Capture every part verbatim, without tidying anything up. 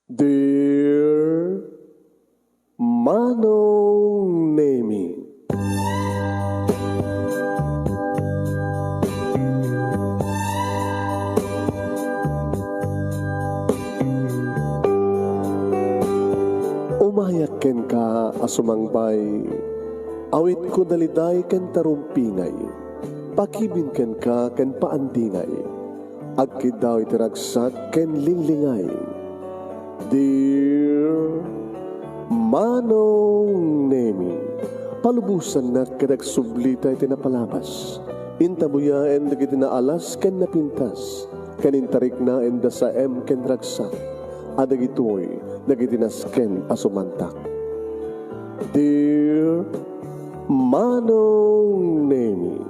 Dear Manong Nemi. Umayak kenka a sumangbay, awitko daliday ken tarumpingay, pakibin kenka ken paandingay, agkiddaw iti ragsak ken linglingay. Dear Manong Nemi, palubosannak ket agsublita iti napalabas. Intabuyaen dagiti naalas ken napintas, ken intariknaen da saem ken ragsak, a dagitoy dagiti nasken a sumantak. Dear Manong Nemi,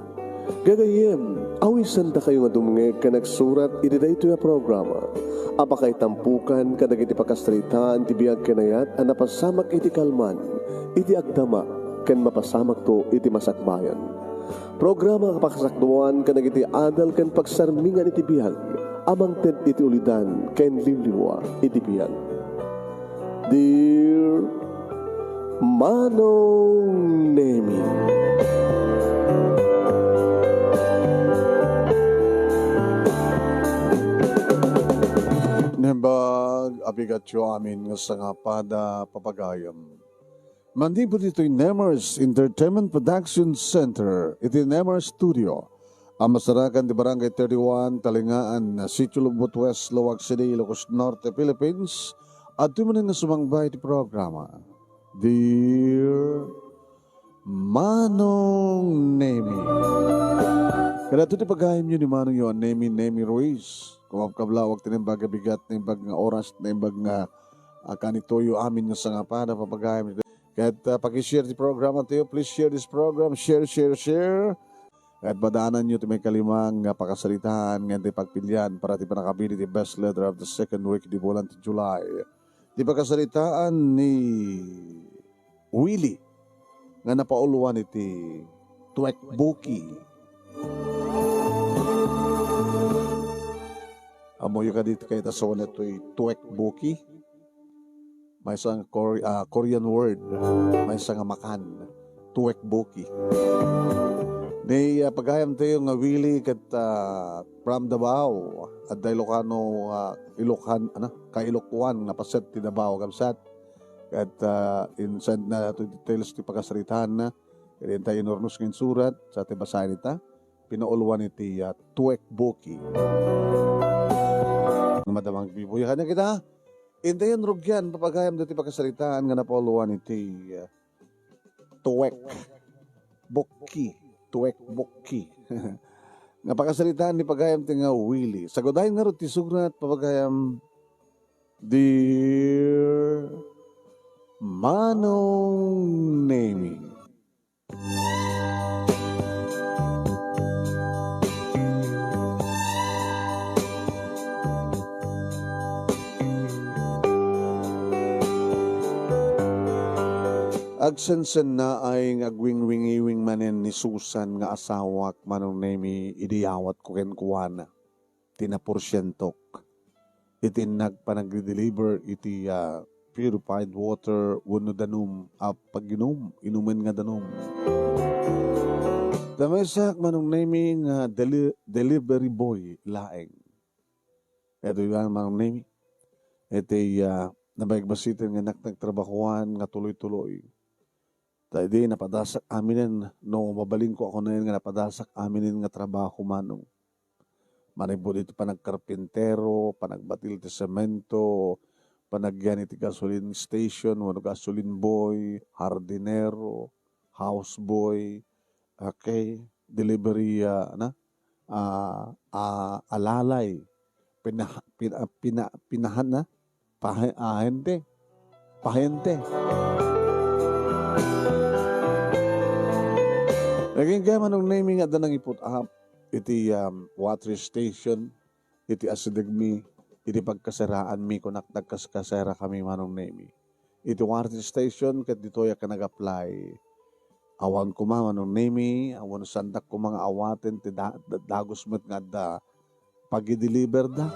gagayyem, awisandakayo nga dumngeg ken agsurat iti daytoy a programa a pakaitampokan kadagiti pakasaritaan ti biag ken ayat a napasamak iti kalman, iti agdama, ken mapasamakto iti masakbayan. Programa a pakasakduan kadagiti adal ken pagsarmingan iti biag a mangted iti ulidan ken liwliwa iti biag. Dear Manong Nemi. Nembag a bigatyo amin nga sangapada, papagayam. Manipud ditoy Nemers Entertainment Production Center, iti Nemers Studio, a masarakan ti Barangay thirty-one, Talingaan, Sitio Lubot West, Laoag City, Ilocos Norte, Philippines, adtoy manen nga sumangbay iti programa, Dear Manong Nemi. Kadagitoy ti pagayamyo ni Manongyo a Nemi, Nemi Ruiz. Kumakablaw ti naimbag a bigat, naimbag nga oras, naimbag nga, ah, kanitoyo amin nga sangapada, papagayam. Ket, ah, pakishare ti programa tayo. Please share this program. Share, share, share. Ket padaananyo ti maikalimang nga pakasaritaan nga ti pagpilian para ti pannakabili ti best letter of the second week di bulan ti July. Ti pakasaritaan ni Willie nga napauluan iti tuekbuki. Ammoyo kadi ti kayat a sawen daytoy tuekbuki? Maysa nga Kore-, ah, Korean word. Maysa nga makan. Tuekbuki. Ni, ah, pagayam tayo nga Willie ket, ah, from Davao. Adda Ilocano, ah, Ilocan, ano, ka-Ilokuan nga paset ti Davao, kabsat. Ket, ah, in-send na to details ti pakasaritaan na. Ket intayo inurnos nga insurat, sa ti basaen ita, pinauluan iti, ah, tuekbuki. Madamang bibuyakan na kita. Intayon rugian, papagayam dati pakasaritaan nga napauluan iti, ah, tuek bukki. Tuek bukki. Nga pakasaritaan ni pagayam ti nga Willie. Sagudayen ngarud ti surat, papagayam, Dear Manong Nemi. Agsensennaay nga agwingwingiwing manen ni Susan nga asawak, Manong Nemi, idi awatko kenkuana ti naporsientok iti nagpanagdideliver iti, ah, purified water wenno danum a pag-inum, inumen nga danum. Ta maysak, Manong Nemi, nga deli-, delivery boy laeng. Ito yan, Manong Nemi. Iti, ah, nabagbasiten nga nagtrabahoan nga tuloy-tuloy. Ta idi napadasak aminen, no, mabalinko a kunen nga napadasak aminen nga trabaho, Manong. Manipud iti panagkarpintero, panagbatil ti semento, panagyan iti gasoline station, wenno gasoline boy, hardinero, house boy, okay, delivery, ah, na, ah, ah, alalay, pinaha-, pina-, pina-, pinahan na, pahe-, ahente, pahente. Naging kaya, Manong Nemi, nga adda nangiput up iti, um, water station, iti asidegmi, iti pagkaseraanmi, kunak, nagkaskasera kami, Manong Nemi. Iti water station, ket ditoy a nag-apply. Awan koma, Manong Nemi, awan sandak koma nga awaten ti da-, da-, dagus met nga adda pagideliver da.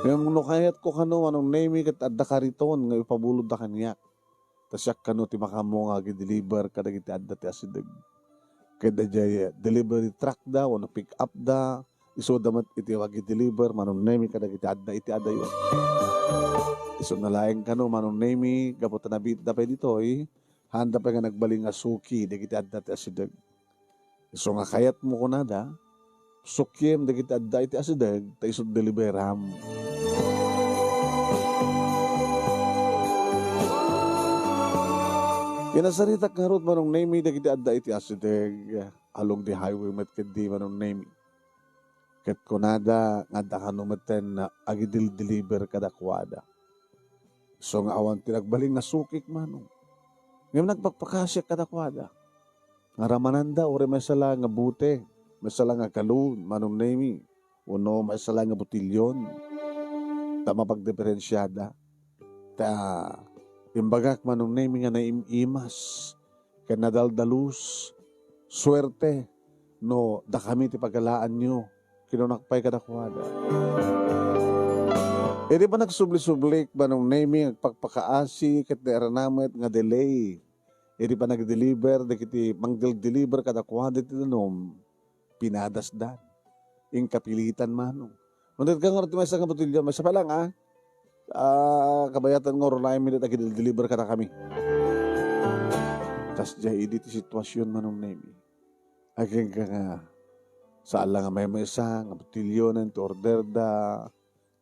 Ngem no kayatko kano, Manong Nemi, ket adda kariton nga ipabulodda kaniak. Ta siak kano ti makaammo nga agi-deliver kadagiti adda ti asideg. Ket daydiay delivery truck da wenno pick up da, isuda met iti agi-deliver, Manong Nemi, kadagiti adda iti adayo. Isuna laeng kano, Manong Nemi, gapu ta nabiitda pay ditoy, haanda pay nga nagbalin nga suki dagiti adda ti asideg. Isu nga kayatmo kunada, sukiem dagiti adda iti asideg, ta isu deliveram. Kinasaritak ngarud, Manong Nemi, dagiti adda iti asideg, along di highway met ketdi, Manong Nemi. Ket kunada nga adda kano metten nga agidel-deliver kadakuada. Isu nga awan ti nagbalin nga sukik, Manong. Ngem nagpakpakasiak kadakuada. Nga ramananda, uray maysa la nga bote, maysa la nga galon, Manong Nemi, wenno maysa la nga botelyon. Ta mapagdiferensiada. Ta imbagak, Manong Nemi, nga naim-imas ken nadaldalus, suerte, no dakami ti pagalaanyo, kinunak pay kadakuada. Idi panagsubli-sublik, Manong Nemi, agpakpakaasi ket nairana met nga delay. Idi panagdeliver dagiti mangdel-deliver kadakuada ti danum, pinadasdan. Inkapilitan, Manong. Manted ka ngarud ti maysa nga botelyon, maysa pa lang, ah. Ah, kabayatan nga urulayen mi dagiti agdel-deliver kadakami. Kasdiay idi ti situasion, Manong Nemi. Agingga nga, saan la nga maymaysa nga botelyonen ti order da,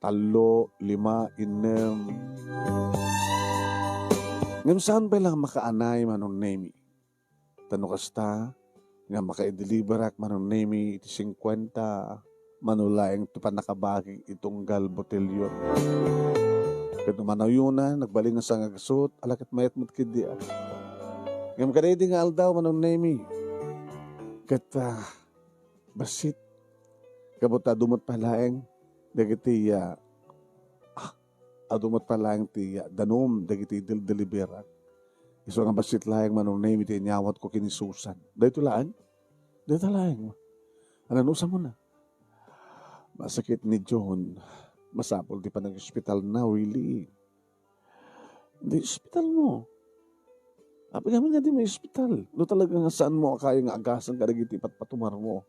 tallo, lima, innem. Ngem saan pay la nga makaanay, Manong Nemi. Ta no kasta, nga makaideliverak, Manong Nemi, iti singkuenta, mano laeng ti pannakabagik iti unggal botelyon. Ket no manawyo na, nagbalin nga sangagasut, ala ket mayat met ketdi, ah. Ngem kadaydi nga aldaw, Manong Nemi, ket, ah, bassit. Gapu ta adu met pay laeng dagiti, ah, ah, adu met pay laeng ti, ah, danum dagiti del-, deliveran. Isu nga bassit laeng, Manong Nemi, ti inyawatko ken ni Susan. Daytoy laeng? Dayta laeng. Ananusamon na? Masakit ni John. Masapul ti panag-ospital na, Willie. Di ospital mo. Apay ngamin nga di may ospital? No talaga nga saan mo a kaya nga agasan kadagiti ipatpatumar mo.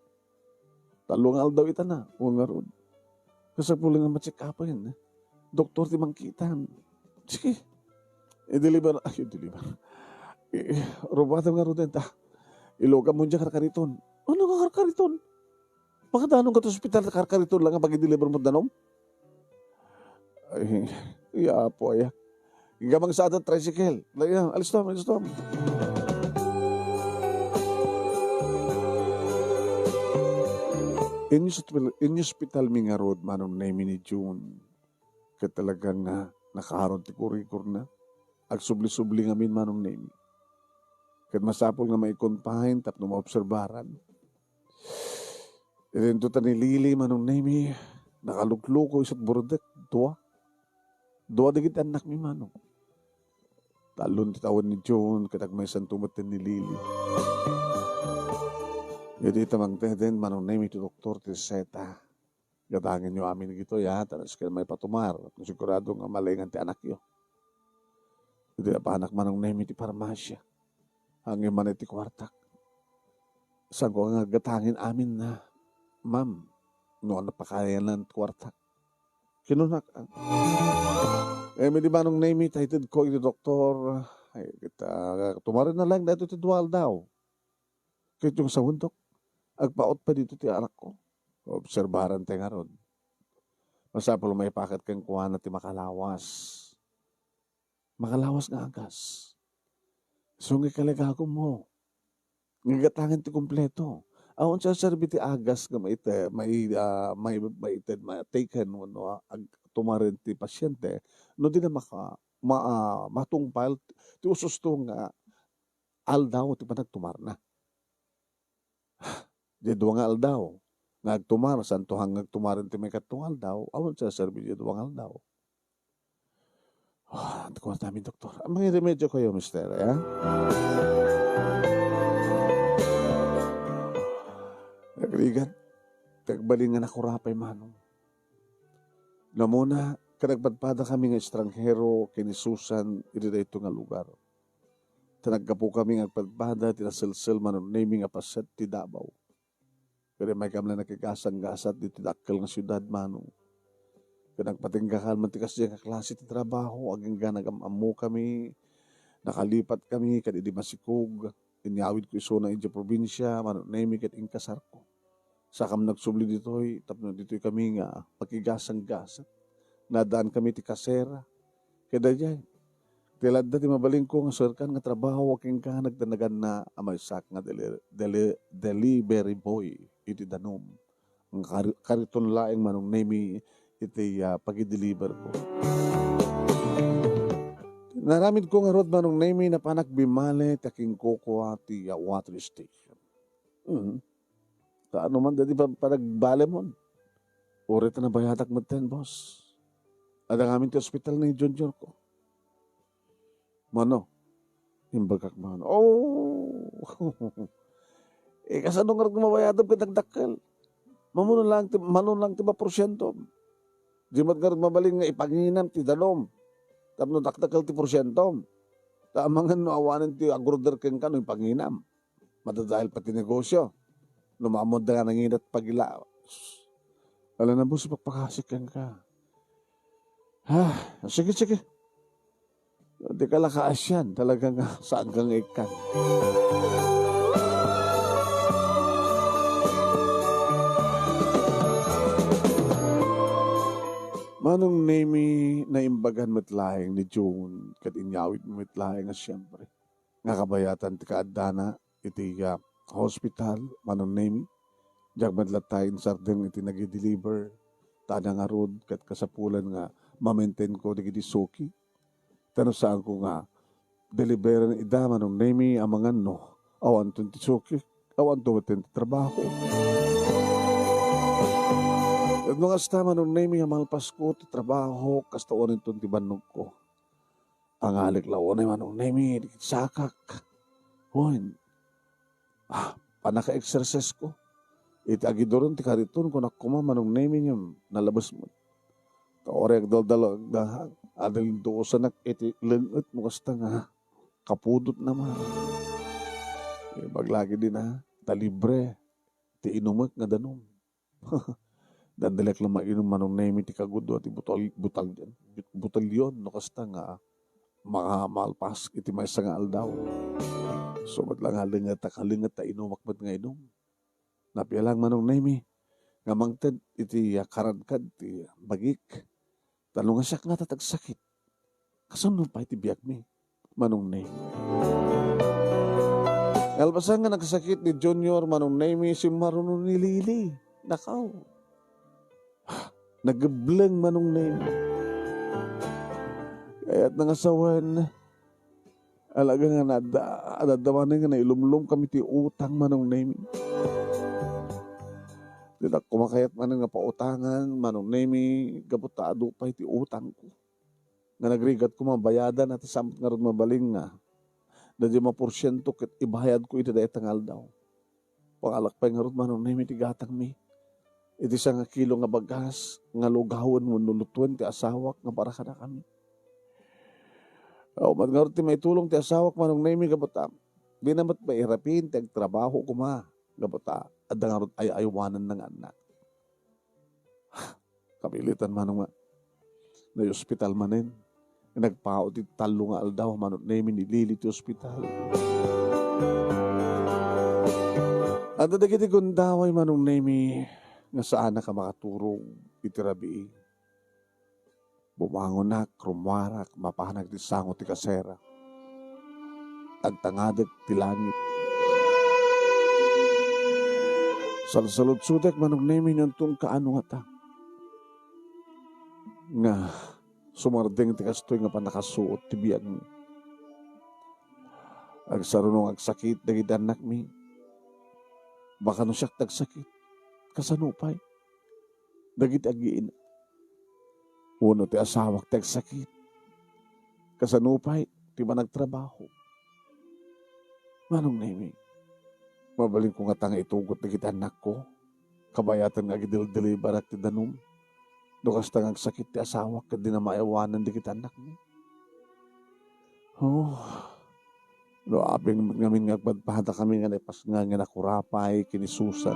Tallo nga aldaw ita na, o ngarud. Kasapul nga ma-check-upen. Doktor ti mangkitam. Sige. I-deliver, ay, i-deliver. I-, i-, rubatem ngarud ta. Ilokam mo diay karkariton. Ano nga karkariton? Makadanon ka to ospital, karkariton lang nga pag-i-deliver mo danum? Ay, ya, apo, aya. Igamang sa adat tricycle. Lagi na, alistom, alistom. Inyospital, inyospital mi ngarud, Manong Nemi, ni June. Ket talagang, ah, nakaarod ti kurikor na. Agsubli-subli ngamin, Manong Nemi. Ket masapul nga mai-confine tapno maobserbaran. Idinto ta ni Lily, Manong Nemi, nakalukluko isu't burdek, dua. Dua dagiti annakmi, Manong. Tallon ti tawen ni June, ket agmaysanto met ni Lily. Idi ta mangteden, Manong Nemi, ti doktor ti seta. Gatangenyo amin dagitoy, ha, ta no sika maipatumar, no sigurado nga malingan ti anakyo. Idi napanak, Manong Nemi, ti parmasia, ngem manen ti kuartak. Saanko nga gatangen amin na, ma'am, no napakayanan ti kuartak. Kinunak, ah. Ngem idi, Manong Nemi, ta itedko iti doktor, ay, ket, ah, tumaren na lang daytoy ti dua aldaw. Ket yung sawen, Dok, agpaut pay ditoy ti anakko. Obserbaran ti ngarud. Masapul maipakat kenkuana ti makalawas. Makalawas nga agas. Isu nga ikalagagummo. Nga gatangen ti kompleto. Awan ti serbi ti agas nga maite-, mai-, ah, mai-, maited, ma-, taken, wenno, ah, ag-, tumaren ti pasyente, no di na maka-, ma-, ah, matungpal ti ususto nga aldaw ti panagtumarna. Diay dua nga aldaw nga agtumar, santohan nga agtumaren ti maikatlo nga aldaw, awan ti serbi diay dua nga aldaw. Ah, kuarta amin, doktor. Mangiremedio kayo, mister, eh? Nagrigat. Nagbalin nga nakurapay, Manong. Namuna, ket nagpadpadakami nga estranghero ken ni Susan iti daytoy nga lugar. Ta naggapukami nga agpadpada iti naselsel, Manong Nemy, nga paset ti Davao. Ket immaykami la nakigasanggasat ditoy dakkel nga siudad, Manong. Ket nagpatinggakan met ti kasdiay nga klase ti trabaho, agingga nagam-ammokami, nakalipatmi kad idi masikog, inyawidko isuna idiay probinsia, Manong Nemy, ket inkasarko. Sakam nagsubli ditoy, tapno ditoykami nga makigasanggasat. Naaddankami ti kasera. Ket daydiay, ti ladda ti mabalinko nga serkan nga trabaho, agingga nagdanaganna a maysak nga deli-, deli-, delivery boy iti danum. Ang kari-, kariton laeng, Manong Nemy, iti, ah, pagideliverko. Naaramidko ngarud, Manong Nemy, napanak bimale ti akinkukua ti, ah, water station. Mhm. Kaano man daydi pa-, panagbalemon? Uray ta nabayadak metten, boss. Adda ngamin ti ospital ni Juniorko. Mano? Imbagak man. Oh! Eh, kasano ngarud nga mabayadem ket nagdakkel? Mamano lang ti, mano lang ti maporsientom? Di met ngarud mabalin nga ipanginam ti danum tapno dakdakkel ti porsientom. Ta amangan no awanen ti agorder kenka no ipanginam. Madadael pay ti negosio. No maammoda nga nanginat pagila. Ala na, boss, ipakpakasik kenka. Ha, sige, sige. Di ka la kaasian, talaga nga saan ka nga ikkan. Manong Nemy, naimbagan met laeng ni June, ket inyawid met laeng nga siempre nga kabayatan ti kaaddana iti, ah, hospital, Manong Nemy. Diak met latta insardeng iti nagideliver, ta adda ngarud ket kasapulan nga ma-maintainko dagiti suki. Ta no saanko nga deliveren ida, Manong Nemy, amangan no awanton ti suki, awanto met ti trabaho. Ket no kasta, Manong Nemy, a malpasko ti trabaho, kasta unenton ti bannogko. Angalik la unay, Manong Nemy, dagiti sakak. Wen, ah, pannaka-exercise ko. Iti agiduron ti kariton, kunak koma, Manong Nemy, ngem nalabes met. Ta uray agdaldalo, agdahag, adda linduosanak iti leng-et no kasta nga kapudotna man. Eh, baglagi dina, ta libre ti inumek nga danum. Dandaliak la mainum, Manong Nemy, ti kagudua ti butal-, butal-, butelyon no kasta nga makamalpas iti maysa nga aldaw. Isu met la nga lengetak a lenget ta inumak met nga inum. Napia lang, Manong Nemy, nga mangted iti, ah, karadkad ti bagik. Ta no nga siak ngata ti agsakit, kasano pay ti biagmi, Manong Nemy? Nalpasan nga nagsakit ni Junior, Manong Nemy, simmaruno ni Lily. Nakaw. Nagebleng, Manong Nemy. Kayatna nga sawen, alaga nga nadda-, nadda manen nga nailumlomkami ti utang, Manong Nemy. Dinak koma kayat manen nga pautangan, Manong Nemy, gapu ta adu pay ti utangko. Nga nagrigat koma bayadan, a ta saan met ngarud mabalin nga daydi maporsiento ket ibayadko iti dayta nga aldaw. Pangalak pay ngarud, Manong Nemy, ti gatangmi. Iti sangakilo nga bagas nga lugawen wenno lutuen ti asawak nga para kadakami. Awan ngarud ti maitulong ti asawak, Manong Nemy, gapu ta dina met mairapin ti agtrabaho koma, gapu ta adda ngarud ay-aywananna nga annak. Kapilitan, Manong, nga naihospital manen. Nagpao ti tallo nga aldaw, Manong Nemy, ni Lily ti hospital. Adda dagiti gundaway, Manong Nemy, nga saanak a makaturog iti rabii. Bumangonak, rummuarak, mapanak ti sango ti kasera. Agtangadek ti langit. Salsaludsotek, Manong Nemy, no anton kaano ngata nga sumardeng ti kastoy nga pannakasuot ti biagmi. Agsaruno nga agsakit dagiti annakmi. Baka no siak ti agsakit, kasano pay dagiti agiina? Wenno ti asawak ti agsakit, kasano pay ti managtrabaho? Manong Nemy, mabalinko ngata nga itugot dagiti annakko, kabayatan nga agideldelibarak ti danum? No kasta nga agsakit ti asawak ket dina maayawanan dagiti annakmi. Oh, no apay met ngamin nga agpadpadakami nga naipasngan nga nakurapay ken ni Susan.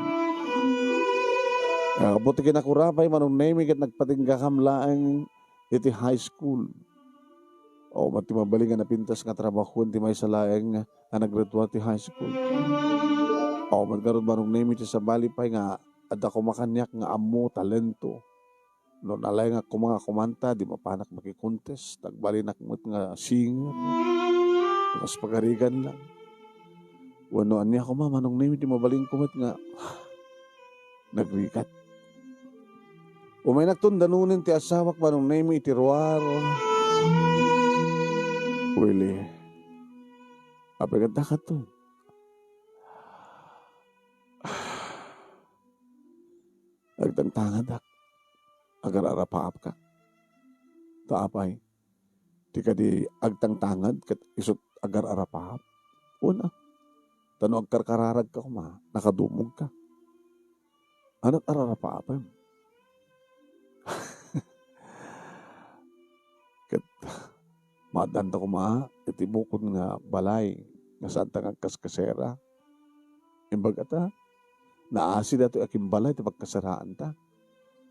Apo ti kinakurapay, Manong Nemi, ket nagpatinggakam laeng iti high school. Awan met ti mabalin nga napintas nga trabahoen ti maysa laeng nga naggraduar ti high school. Awan met ngarud, Manong Nemi, ti sabali pay nga adda koma kaniak nga ammo, talento. No nalaingak koma nga kumanta, di mapanak makikontest. Nagbalinak met nga singer. Kas pagarigan lang. Wenno ania koma, Manong Nemi, di mabalinko met nga nagrigat. Umaynak ton danunen ti asawak, Manong Nemi, iti ruar. Willie, apay kanta kato? Agtangtangadak. Agar-arapaapka. Ta apay, ti kadi agtangtangad ket isut' agar-arapaap? Una, ta no agkarkararagka koma, nakadumogka. Ania ti ar-arapaapem? Ket maaddanta koma iti bukod nga balay nga saanta nga agkaskasera. Imbag ta, naasi daytoy a kimbalay ti pagkaseraanta.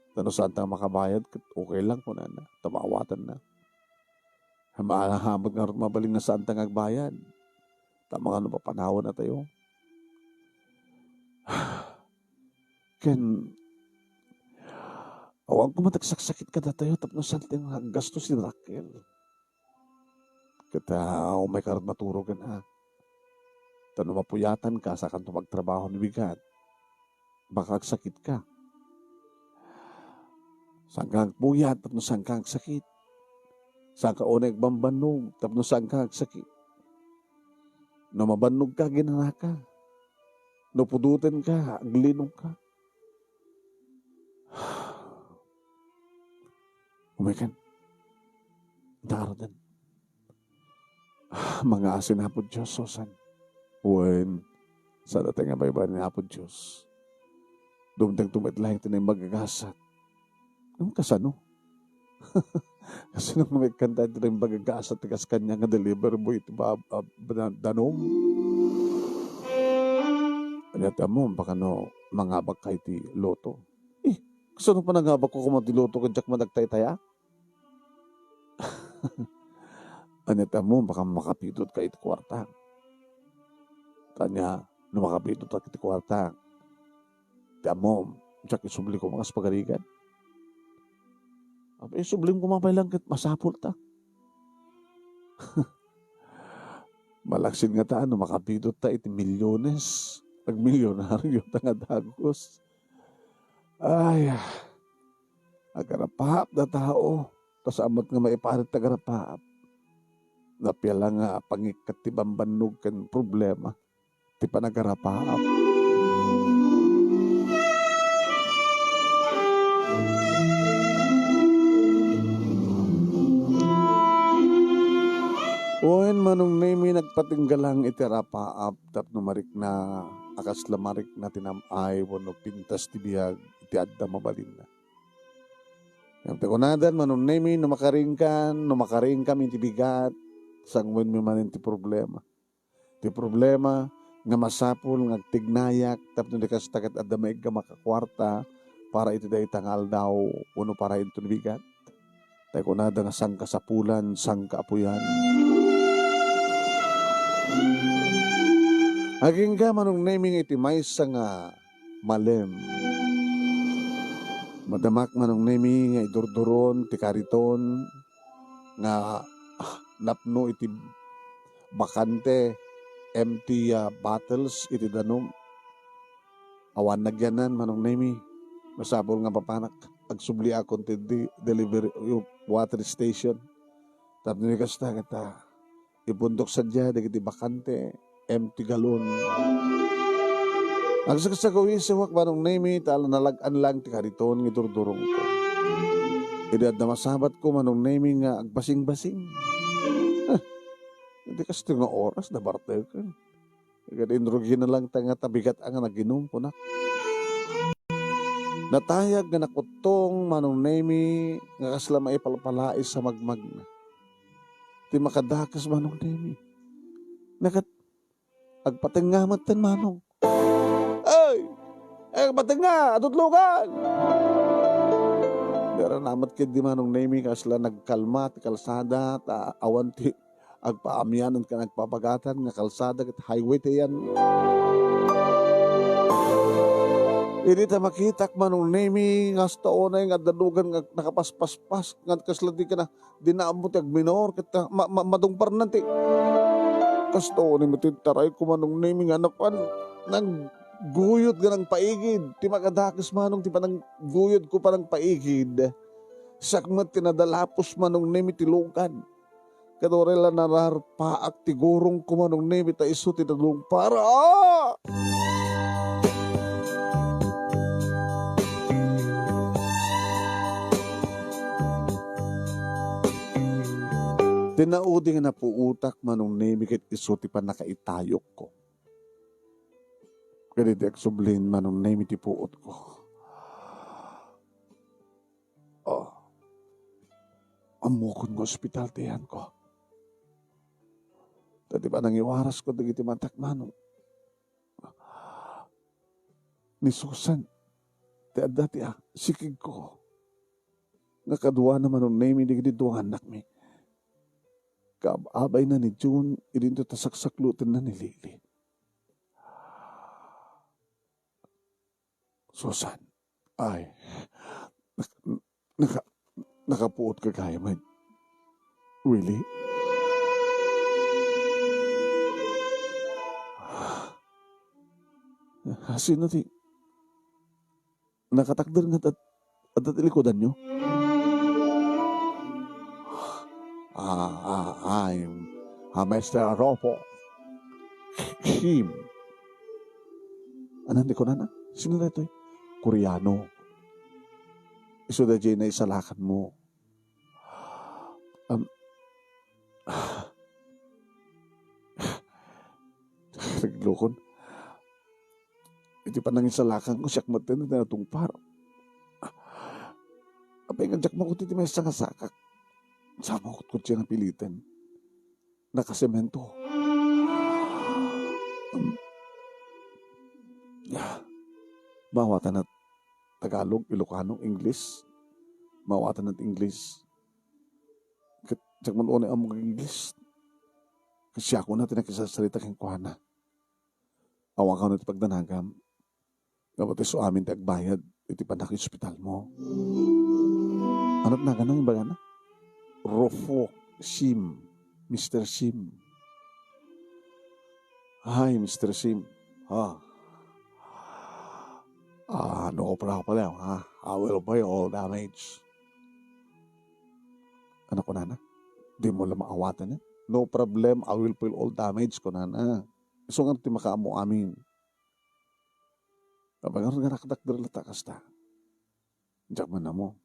Ta no saanta nga makabayad, ket okay lang, kunana, ta maawatanna. Maahamot ngarud mabalin nga saanta nga agbayad. Ta mangano papanawennatayo? Ken awan koma ti agsaksakit kadatayo tapno saantayo nga aggastos ni Raquel. Ket, ah, umayka ngarud maturogen, a. Ta no mapuyatanka, saanka agtrabaho no bigat, baka agsakitka. Saanka agpuyat tapno saanka agsakit. Saanka unay agbambannog tapno saanka agsakit. No mabannogka, ginanaka. No pudotenka, aglinongka. Umaykan. Ita ngaruden. Mangaasi ni Apo Dios, Susan. Wen, saan a ti nga baybay ni Apo Dios. Dumteng met laeng ti naimbag a gasat. Ngem kasano? Kasano nga maikkanta ti naimbag a gasat ti kas kaniak nga delivery boy iti ba-, a-, bana-, danum? Ania ti ammom, baka no mangabakka iti lotto? Eh, kasano panangabakko koma ti lotto ket diak man agtaytaya? Ania ti ammom, baka makapidotka iti kuarta. Ania, no makapidotka iti kuarta, ti ammom, diak isubli koma kas pagarigan. Apay, isublim koma pay lang ket masapulta. Malaksid ngata no makapidotta iti milyones, agmilyonaryo ta nga dagus. Ay, ah. Agarapaap da tao, ta saan met nga maiparit ti agarapaap. Napia la nga pangikkat ti bambannog ken problema ti panagarapaap. Wen, Manong Nemi, nagpatingga lang iti arapaap tapno marikna a kasla marikna ti nam-ay wenno pintas ti biag iti adda mabalinna. Ngem ti kunadan, Manong Nemi, no makarinkan, no makarinkam iti bigat, sanguenmi manen ti problema. Ti problema nga masapul nga agtignayak tapno di kasta ket adda maigga makakuarta para iti dayta nga aldaw wenno para inton bigat. Tay kunada nga sangkasapulan, sangkaapuyan. Agingga, Manong Nemi, nga iti maysa nga malem. Madamak, Manong Nemi, nga idurduron ti kariton nga, ah, napno iti bakante, empty, ah, bottles iti danum. Awan nagyanan, Manong Nemi. Masapul nga mapanak agsubliakon ti de-, delivery, water station. Tapno di kasta, ket, ah, ipundok sadiay dagiti bakante, empty galon. Agsagsagawisoak, Manong Nemi, ta nalagyan lang ti kariton nga idurdurongko. Idi adda masabatko, Manong Nemi, nga agbasingbasing. Ah, di kasta nga oras, nabarteken. Ket inrugina lang ta nga ta bigat a nga naginum, kunak. Natayag nga nakuttong Manong Nemi nga kasla maipalpalais sa magmagna. Ti makadakes Manong Nemi. Nakat agpatengnga metten Manong. Ay! Ay, agpatengnga! Atutlogan! Dara namet ketdi Manong Nemi kasla nagkalma ti kalsada ta awan ti agpaamianan ken agpapagatan nga kalsada ket highway ti yan. Idi ta makitak Manong Nemi, kasta unay nga adda dugan nga nakapaspaspas, nga kasla di kana, di na ammo ti agminor, ket ta-, ma-, ma-, madungparnan ti. Kasta unay met ti tarayko Manong Nemi nga nakuan, nagguyod nga nangpaigid. Ti makadakes Manong ti panangguyodko panangpaigid. Siak met ti nadalapos Manong Nemi ti lugan. Ket uray la nararpaak ti gurongko Manong Nemi ta isu ti nadungpar. Ah! Ti naudi nga napuotak Manong Nemi ket isu ti pannakaitayokko. Ket idi agsublin Manong Nemi ti puotko. Oh. Ammokon nga ospital ti ayanko. Ta di ba nangiwarasko dagiti matakmano? Ni Susan, ti adda ti, ah, sikigko. Nga kaduana Manong Nemi dagiti dua nga annakmi. Kaab-abayna ni June, idinto ta saksaklutenna ni Lily. Susan, ay, nak-, naka-, nakapuot ka gayam, Willie? Ah, sino ti nakatakder nga ad-, adda ti likudanyo? Ah, ah, I'm, ah, Mister Aropo. Kim. Anan ti kunana? Sino daytoy? Koreano. Isu daydiay naisalakanmo. Am, naglukon. Iti panangisalakanko, siak met ti natungpar. Apay nga diak makuti ti maysa nga sakak. Sama kutkuti nga piliten. Nakasemento. Maawatan a Tagalog, Ilocano, Ingles. Maawatan a Ingles. Ket diak man unay ammo nga Ingles. Ket siakon a ti nakisarsarita kenkuana. Awan kano ti pagdanagam. Ngem ti isu amin ti agbayad iti pannakaospitalmo. Ano ti naganna nga imbagana? Rufo Sim, Mister Sim. Hi, Mister Sim. Ha? Ah, no problem, ha? I will pay all damage. Ano kunana? Dimo la maawatan, eh? No problem, I will pay all damage, kunana. Isu nga ti makaammo amin. Apay ngarud nga nakadakder latta kasta? Diak man ammo.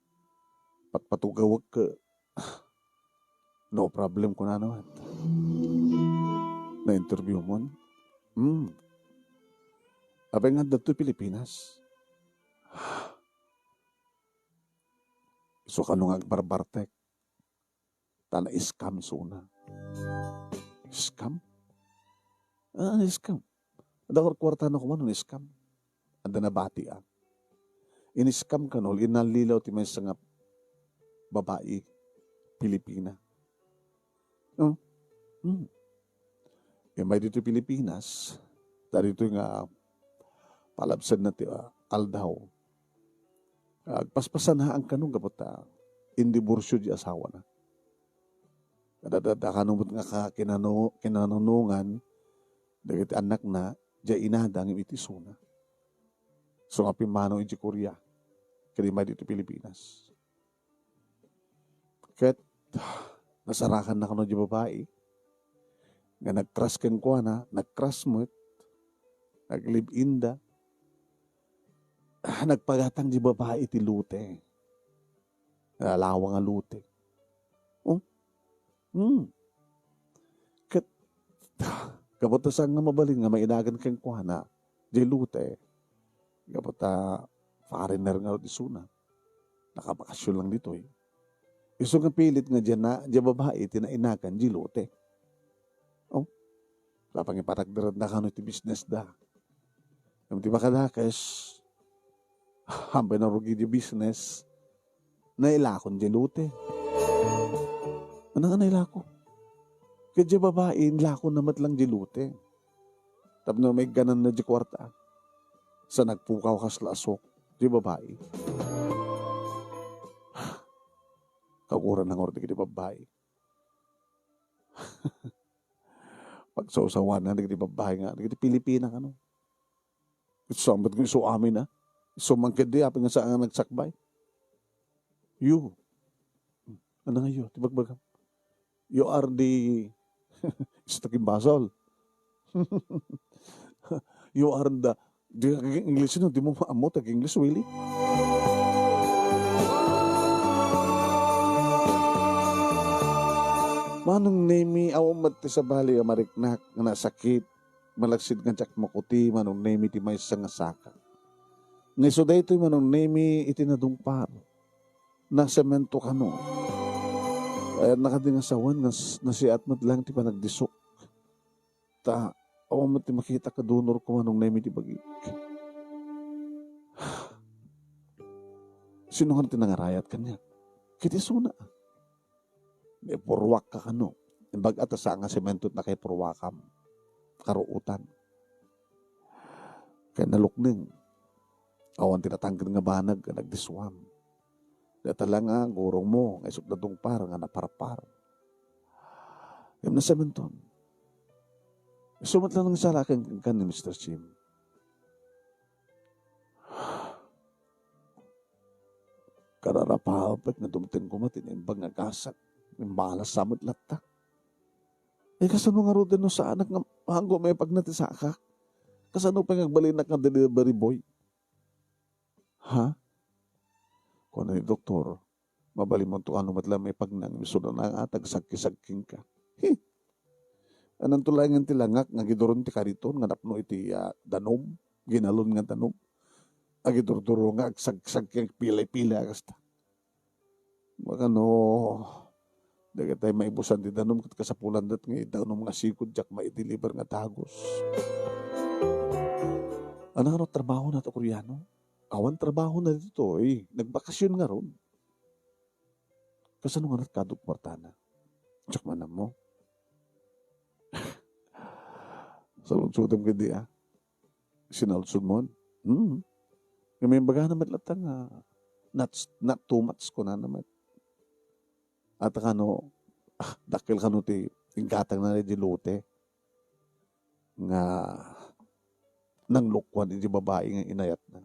Patpatugawek ket, no problem, kunana met. Na-interview mon? Hmm. Apay nga adda ditoy Pilipinas? Isu kano nga agbarbartek? Ta na-scam isuna. Scam? Ah, scam. Adda kuartana koma no na-scam. Adda nabati a. In-scam kano, inallilaw ti maysa nga babai, Pilipina. Oh. Hmm. Immay ditoy Pilipinas, ta ditoy nga palabsanna ti, ah, aldaw. Agpaspasanaan kano gapu ta indiborsio di asawana. Adda, adda, adda kano met nga ka-, kinano-, kinanunongan dagiti annakna, diay inada ngem iti isuna. Isu nga pimmanaw idiay Korea, ket immay ditoy Pilipinas. Ket nasarakanna kano diay babai nga nag-crush kenkuana, nag-crush met, nag-live-in da. Ah, nagpagatang diay babai ti lote. Nalalawa nga lote. Oh? Hmm. Ket, gapu ta saan nga mabalin nga maidagan kenkuana diay lote. Gapu ta foreigner ngarud isuna. Nakabakasyon lang ditoy. Isu nga pilit nga diay na, diay babai ti nainagan diay lote. Oh, la pangipatakderadna kano iti business da. Ngem ti makadakes, hampay narugi diay business, nailakon diay lote. Ania nga nailako? Ket diay babai, inlakonna met lang diay lote. Tapno maiggananna diay kuarta. Sa nagpukaw kasla asok, diay babai. Kaguran na ngarud dagiti babai. Pagsawsawana dagiti babai nga, dagiti Pilipina kano. Isu met nga isu amin, ah. Isu man ketdi, apay nga saan nga nagsakbay. You. Ano nga you? Ti bagbagam. You are the, isu ta kimbasol. You are the, di ka English, no? Di mo maammo ta English, Willie? Manong Nemi, awan met ti sabali a mariknak nga nasakit, malaksid nga diak makuti, Manong Nemi, ti maysa nga saka. Nga isu daytoy, Manong Nemi, iti nadungpar. Nasemento kano. Kayatna kadi nga sawen nga s-, nasiat met lang ti panagdisok. Ta, awan met ti makitak a donor ko, Manong Nemi, ti bagik. Sino nga ti nangarayat kaniak? Ket isuna. Naipurruakka kano. Imbag-a ta saan nga semento ti nakaipurruakam. Karuotan. Ket nalukneng. Awan ti natangken nga banag nga nagdisuam. Dayta la nga gurongmo nga isut' nadungpar nga naparpar. Ngem nasementon. Isu met lang nangsalaken kenka ni Mister Jim. Kararapawek nga dumteng koma ti naimbag nga gasat. Imbalas sa met latta. Eh, kasano ngaruden no saanak nga haanko maipagna ti sakak? Kasano pay nga agbalinak nga delivery boy? Ha? Kuna ni doktor, mabalinmonto kano met la maipagna ngem isuna nga agsagki-sagki kenka. He! Ananto laengen ti langak nga agiduron ti kariton nga napno iti, ah, danum, ginalon nga danum. Agidurduro nga agsagki-sagki, agpilay-pilay a kasta. Makano, dagitay maibusan ti danum ket kasapulandet nga idanum nga sigud diak maideliver nga dagus. Ania nga no trabahona ti Koreano? Awan trabahona ditoy, nagbakasyon ngarud. Kasano nga natkadok kuartana? Diak man ammo. Saludsodem ketdi, ah. Sinaludsodmon? Hmm. Ngem imbagana met latta nga, not, not too much, kunana met. At kano, ah, dakkel kano ti inggatangna diay lote nga nanglukuan iti babai nga inayatna.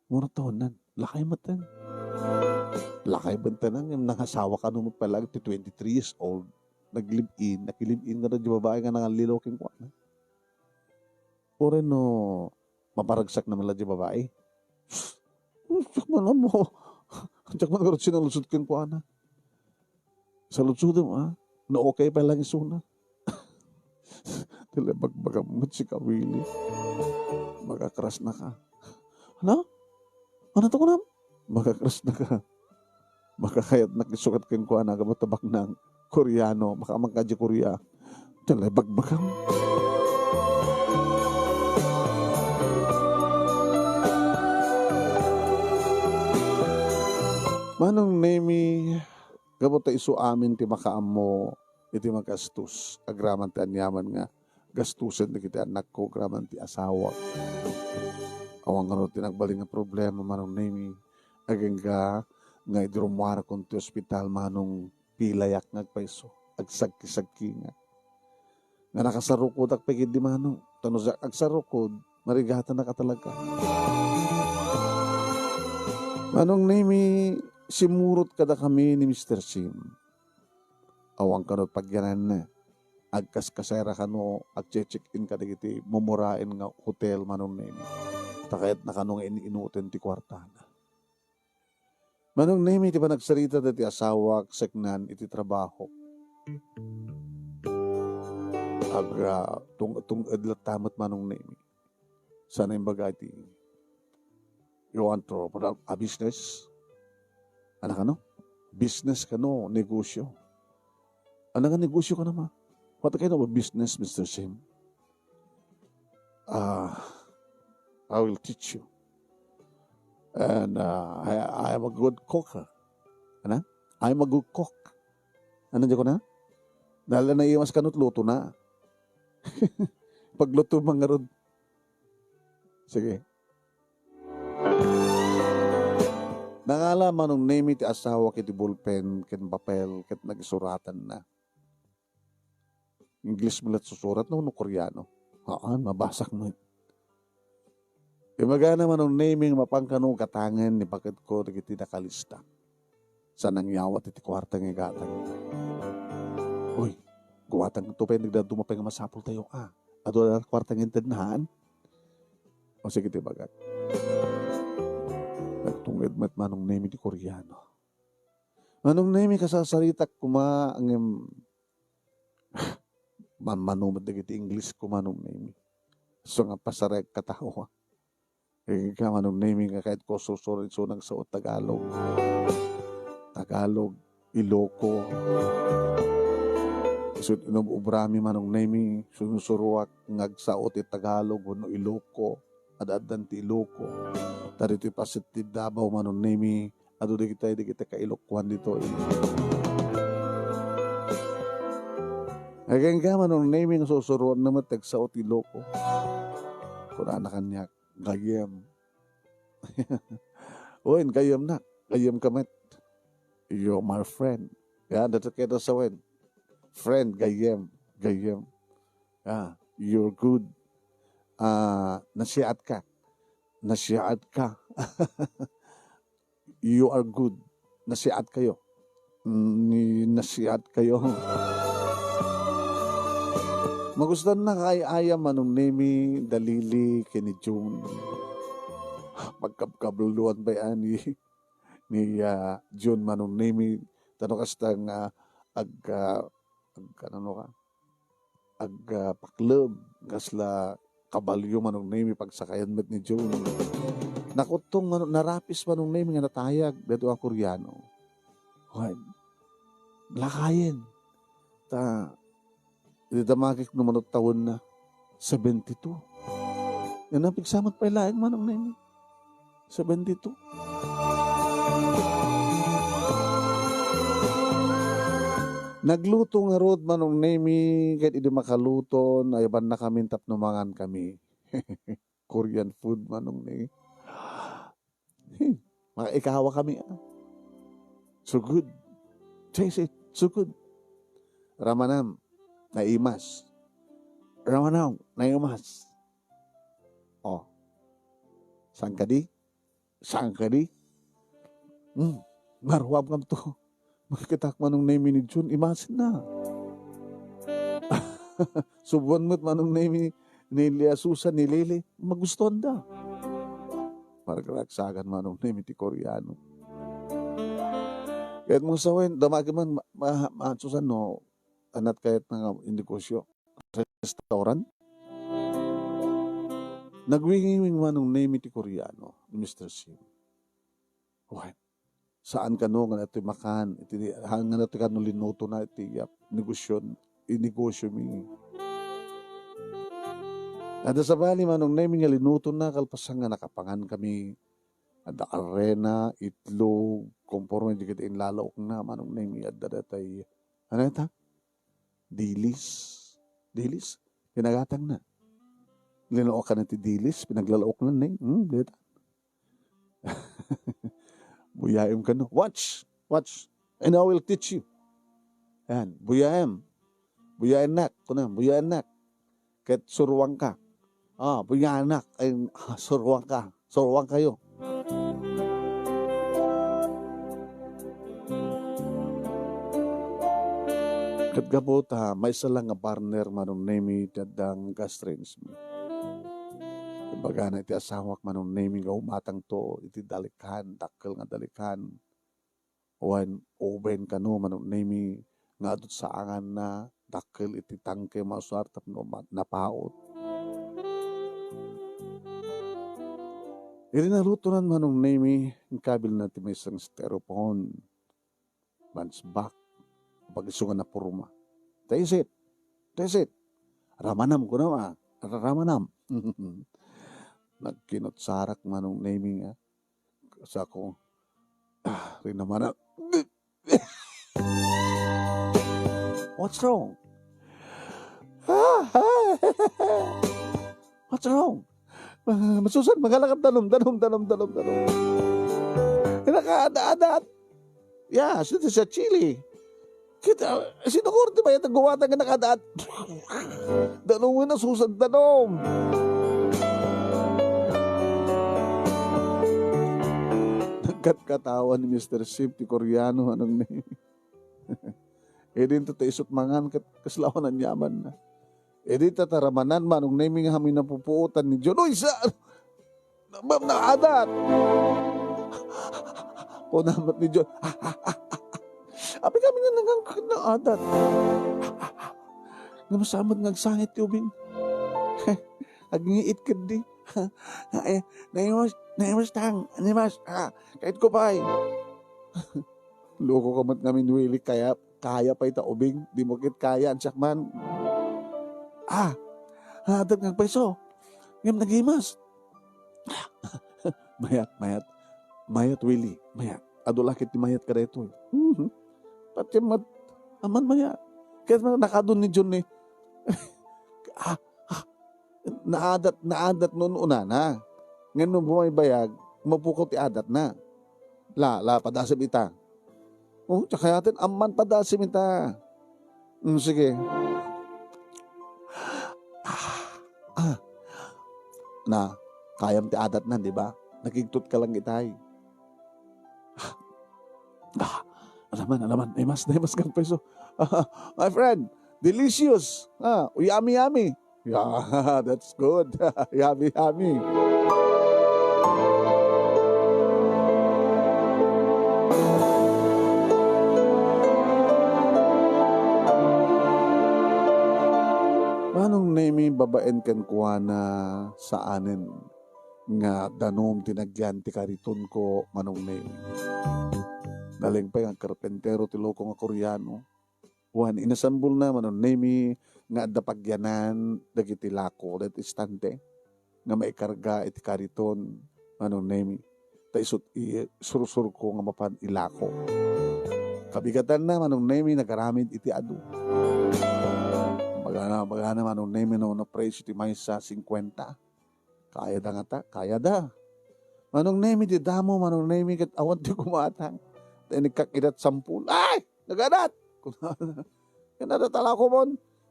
Mura taonan, lakay met ten. Lakay met ten, ngem nangasawa kano met pala ti twenty-three years old. Nag-live-in, naki-live-in nga diay babai nga nangallilaw kenkuana. Uray no, maparagsak na man la diay babai. Diak man ammo. Diak man ngarud sinaludsod kenkuana. Saludsodem, ah. No okay pay lang isuna. Ti la ibagbagam met sika, Willie. Maka-crush na ka. Ano? Ano to kunam? Maka-crush na ka. Makakayatnak isukat kenkuana gapu ta baknang Koreano, makaammoka diay Korea. Ti la ibagbagam. Manong Nemi, gapu ta isu amin ti makaammo iti magastos, agraman ti aniaman nga gastusen dagiti annakko, agraman ti asawak. Awan ngarud ti nagbalin nga problema, Manong Nemi. Agingga nga idi rummuarakon ti ospital, Manong, pilayak nga agpayso, agsagki-sagkingak. Nga nakasarukodak pay ketdi, Manong. Ta no diak agsarukod, marigatanak a talaga. Manong Nemi, simmurot kadakami ni Mister Sim. Awan kano pagyananna. Agkaskasayra kano, agche-check-in kadagiti mumuraen nga hotel, Manong Nemi. Ta kayatna kano nga in-inuten ti kuartana. Manong Nemi, ti panagsarita dati asawak seknan iti trabaho. Agra, tung-, tung-ed latta met, Manong Nemi. Sana imbaga iti, You want to open up a business? Ano kano? Business kano, negosyo. Ano nga negosyo ka naman? What kind of a business, Mister Sim? Ah, I will teach you. And uh, I, I am a good cook. Ano? I'm a good cook. Ano di ko na? Dahil na naiwas ka nut luto na. Pagluto man ngarud. Sige. Nangala Manong Nemi ti asawa iti ballpen ken papel ket nagsuratan na. English met la susurat no, no Koreano. Haan, mabasak met. Imbagana Manong Nemi nga mapan kano gatangen ni baketko dagiti nakalista. Sa nangyawat iti kuarta nga igatang. Uy, guatang to pay nagdaduma pay nga masapul tayo, ah. Adu da kuarta nga intednaan. O sige, ti bagak. Nagtunged met Manong Nemi ti Koreano. Manong Nemi, kasasaritak kuma, ngem, man-, manumet dagiti English ko, Manong Nemi. So nga pasarek katawa. Ika, Manong Nemi, nga kayat ko sursuro isu nagsao Tagalog. Tagalog, Iloco. Isut inub-ubrami, Manong Nemi, sunusuruak nga agsao ti Tagalog wenno Iloco. Ad-addan ti Iloco. Ta ditoy paset ti Davao, Manong Nemi, adu dagitay, dagitay kailokuan ditoy. Agingga, Manong Nemi, nga susuroanna met ti agsao ti Iloco. Kunana kaniak, "Gayyem." Wen, gayyemnak. Gayyem ka met. You're my friend. Ya, dati kita sa wen. Friend, gayyem. Gayyem. Ah, you're good. Ah, nasiaat ka. Nasiaat ka. You are good. Nasiaat kayo. Mm, ni nasiaat kayo. Magustuhan na kaay-ayam Manong Nemi, Dalili, ken ni June. Pagkabkabluan pay ani ni, ah, June Manong Nemi. Tano kasta nga ag, ah, ag, ano ka? Ag, ah, pakleb, kasla kabalio Manong Nemi, pagsakayan met ni June. Nakuttong Manong, narapis Manong Nemi nga natayag, daytoy a Koreano. Wen, lakayen. Ta, iti damagek no manut tawenna, seventy-two. Nga napigsa met pay laeng Manong Nemi. Seventy-two. Nagluto ngarud Manong Nemi, ket idi makaluto, naibannakamin tapno mangankami. Korean food, Manong Nemi. Makaikawakami, ah. So good. Taste it. So good. Ramanam, naimas. Ramanam, naimas. Oh. Saan kadi? Saan kadi? Hmm. Maruamkamto. Makitak Manong Nemi ni June, imasin na. Subuan met Manong Nemi ni Lia Susan, ni Lily, magustuhan da. Maragsagan Manong Nemi ti Koreano. Ket mo sawen, damagem man, ma-, ma-, ma-, Susan, no, anat kayat na nga negosyo. Restaurant? Nagwingiwing Manong Nemi ti Koreano, ni Mister Sim. Wen, saan kano nga natoy makan, iti, ha, nga natoy kano linuto na iti, ah, negosyon, inegosyo mi. Adda sabali Manong Nemi nga linuto na, kalpasan nga nakapangan kami, adda arena, itlog, konforme di kita inlalaok na, Manong Nemi, adda datay, ano ita? Dilis. Dilis? Pinagatang na. Linalaokan na ti dilis, pinaglalaok na, Neng. Hmm, dita. Buyaem kano. Watch! Watch! And I will teach you. Yan. Buyaem. Buyaennak. Kuna, buyaennak. Ket suruanka. Ah, buyaennak. Ay, ah, suruanka. Suruan kayo. Ket gapu ta maysa lang nga partner Manong Nemi ti adda nga gas range mi. Imbagana iti asawak Manong Nemi nga umatangto iti dalikan, dakkel nga dalikan. Wen oven kano Manong Nemi nga adu ti saanganna, dakkel iti tangke mausar tapno ma-, napaut. Idi nalutonan Manong Nemi, inkabilna ti maysa nga styrofoam. Man's back. Pag-isu nga napurma. Taste it. Taste it. Ramanam kuno, ah. Ramanam. Nagkinutsarak Manong Nemi nga. Sako. Ah, rinamana. What's wrong? What's wrong? Ah, masusan, magala ka danum, danum, danum, danum, danum. Nakaada-adat. Ya, sino sa Chile? Kita, sino ko ti bayat ang guwata nga nakaada-adat? Danum nga nasusan, danum. Nagkatkatawa ni Mister Sim ti Koreano, Manong Nemi. Idinto ta isut mangan ket kasla awan aniamanna. Idi ta taramanan Manong Nemi nga amin napupuotan ni John. Uy, sa-, na-, naadat! Kuna met ni John, "Apay kami nga nangangkit naadat?" Ngem sa met nga agsangit ti ubing. Agngiit ketdi. Eh, naimas, naimas tang, naimas, ah, kait ko pay. Loko ka met ngamin, Willie, kaya, kaya pay ta ubing, di mo ket kaya, siak man. Ah, adda nga agpayso. Ngem nagimas. Mayat, mayat. Mayat, Willie, mayat. Adu la ket ti mayat kadaytoy. Mhm. Pati met, aman mayat. Kaya man nakadun ni John ni. Ah, ah, naadat, naadat no unana. Ngem no bumaybayag, mapukaw ti adatna. La, la, padasem ita. Oh, tsaka yaten, amman padasem ita. Mm, sige. Ah, ah. Na, kayam ti adatna, di ba? Nakigtot ka lang itay. Ah, alaman, alaman. Naimas, naimas kang peso. My friend, delicious. Ah, yummy, yummy. Yeah, that's good. Yummy, yummy. Manong Nemi, babaen kenkuana, saanen nga danum ti nagyan ti karitonko, Manong Nemi. Naleng pay nga karpentero ti loko nga Koreano. Wen, inasambolna, Manong Nemi, nga adda pagyanan dagiti lako, dagiti estante, nga maikarga iti kariton, Manong Nemi. Ta isut' i-, sursurko nga mapan ilako. Kabigatanna, Manong Nemi, nagaramid iti adu. Bagana, bagana, Manong Nemi, no, no presyo ti maysa, singkuenta. Kayada ngata, kayada. Manong Nemi, ti damo, Manong Nemi, ket awan ti gumatang. Ta inikak idat sampul. Ay! Nagadat! Kunana. Yan, nadatalako mon.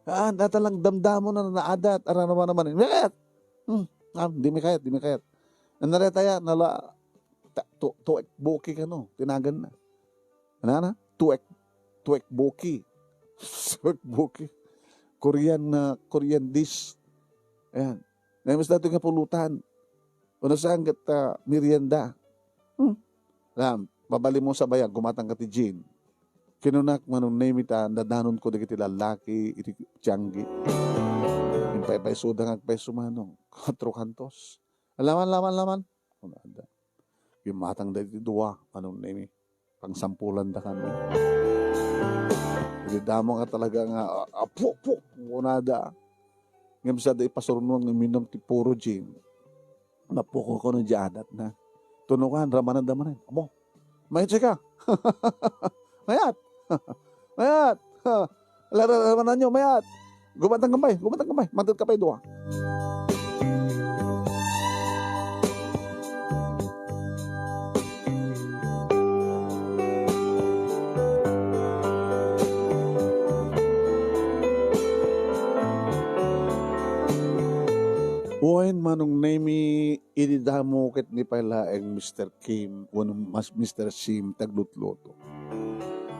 Ah, natalang damdamo na naadat. Arano man naman. Mikayat! Hmm. Ah, di mikayat, di mikayat. Ano na rin tayo? Nala, ta-, tu-, tuek buki ka, no? Tinagan na. Ano na? Tuek, tuek buki. Tuek buki. Korean na, Korean dish. Ayan. Naimas dati nga pulutan. Una saan ket, ah, merienda. Hmm. Ram, babali mo sa bayag, gumatang ka ti gin. Kinunak, Manong Nemi, ta dadanonko dagiti lallaki iti Tiangge. Impaypaysoda nga agpayso, Manong. Kuatro kantos. Alaman, laman, laman. Kunada. Gumatang dagiti dua, Manong Nemi. Pangsampulanda kami. Iti damo nga talaga nga, ah, ah, puk, puk, kunada. Ngem sada ipasurno nga uminom ti puro gin. Napukaw kuno diay adatna. Tunokan, ramanan da manen. Amo, mayat ka. Mayat. Mayat. Laramananyo, mayat. Gumatang kampay, gumatang kampay. Mantad kampay, dua. Wen, Manong Nemi, idi damo ket ni pay laeng Mister Kim, wenno mas-, Mister Sim, taglutluto.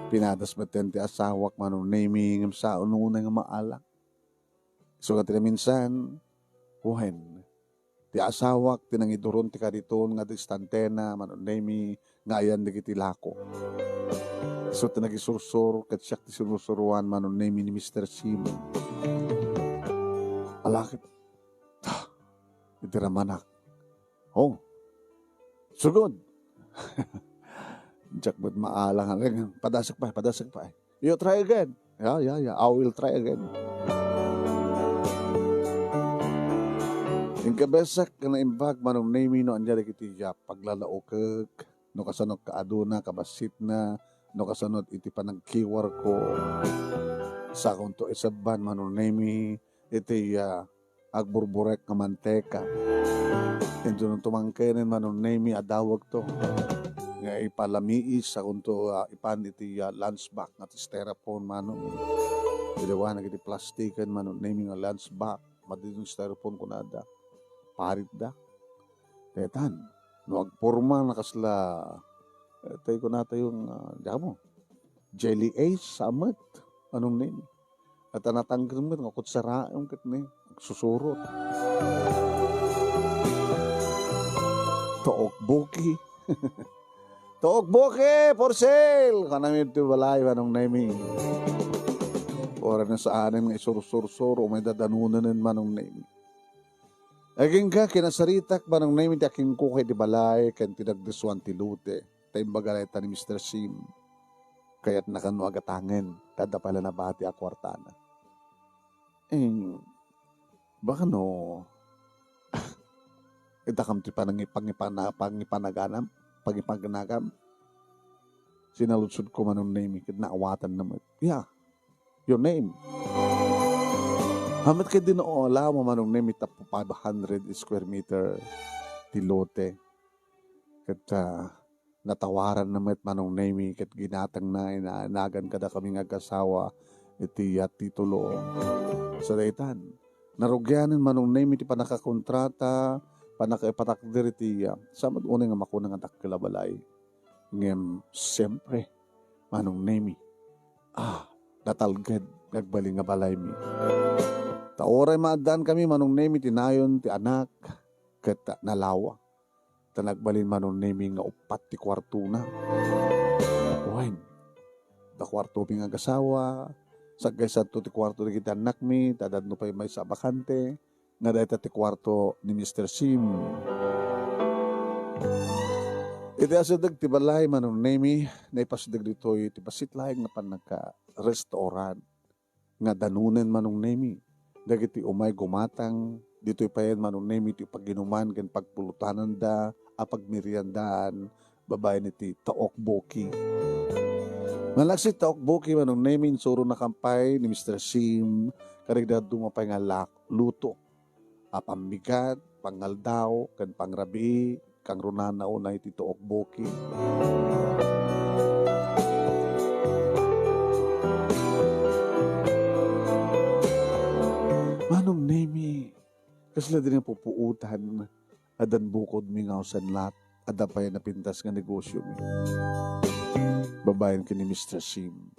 Pinadas metten ti asawak, Manong Nemi, ngem sao unay nga maala. Isu nga ti naminsan, wen, ti asawak ti nangiduron ti kariton nga distantena, Manong Nemi, nga ayan dagiti lako. Isu ti nagisursor, ket siak ti sinursuroan, Manong Nemi, ni Mister Sim. Ala ket, ah, iti ramanak. Oh, Sugod. Diak met maalang. Padasek pay, padasek pay. You try again. Yeah, yeah, yeah. I will try again. Inkabesek nga naimbag, Manong Nemy, no ania dagiti, ah, paglalaukek, no kasano kaaduna, kabassitna, no kasano iti panagkiwarko. Sakonto isebban, Manong Nemy, iti, ah, agburburek nga manteka. Intono tumangkenen, Manong Nemy, a dawagto nga ipalamiis, sakonto, ah, ipan iti, ah, lunch bag nga ti styrofoam, Manong. Iti awan dagiti plastiken, Manong Nemy, nga lunch bag. Madi ti styrofoam kunada. Paritda. Detan, no agporma na kasla, eh, tay kunatayo nga, diak ammo, jelly ace, sa met, Manong Nemy. At a natangken met nga kutsaraem ket ni, agsusurot. Took buki. Took buki for sale! Kanami ti balay, Manong Nemy. Uray no saanen nga isursursuro, may dadanunen, Manong Nemy. Agingga, kinasaritak, Manong Nemy, ti akingkuka iti balay, ken ti dagdeswan ti lote. Ta imbaga layta ni Mister Sim, kayatna kano a gatangen, ta adda pay la nabati a kuartana. Eh, baka no, itakam ti panangi-, pangipana-, pangipanaganam, pangipagnagam. Sinaludsodko, Manong Nemy, ket naawatanna met. Yeah, your name. Hamet ket di no alaw, Manong Nemy, tapno five hundred square meter ti lote. Ket, ah, natawaranna met, Manong Nemy, ket ginatangna, inaanagan kadakami nga agkasawa iti, ah, titulo. Sa daytan, narugianen, Manong Nemy, ti pannakakontrata, pannakaipatakder iti, ah, sa met unay nga makuna nga dakkel a balay. Ngem, siempre, Manong Nemy, ah, natalged nga agbalin nga balaymi. Ta uray maaddaankami, Manong Nemy, ti nayon ti anak, ket nalawa. Ta nagbalin, Manong Nemy, nga uppat ti kuartona. Wen, adda kuartomi nga agasawa, saggaysato ti kuarto dagiti annakmi, ta adda no pay maysa a bakante, nga dayta ti kuarto ni Mister Sim. Iti asideg ti balay, Manong Nemy, naipasdeg ditoy ti bassit laeng nga pannaka-restaurant nga danunen, Manong Nemy, dagiti umay gumatang ditoy payen, Manong Nemy, ti paginuman ken pagpulutananda a pagmeriendaan babaen iti Taokboki. Malaksid Taokboki, Manong Nemy, insuronakam pay ni Mister Sim, kadagiti dadduma pay nga lak-, luto a pammigat, pangaldaw, ken pangrabii, kangrunana unay ti Taokboki. Manong Nemy, kasla di nga pupuotan, addan bukodmi nga ausan laat, adda pay napintas nga negosyomi. Babaen ken ni Mister Sim.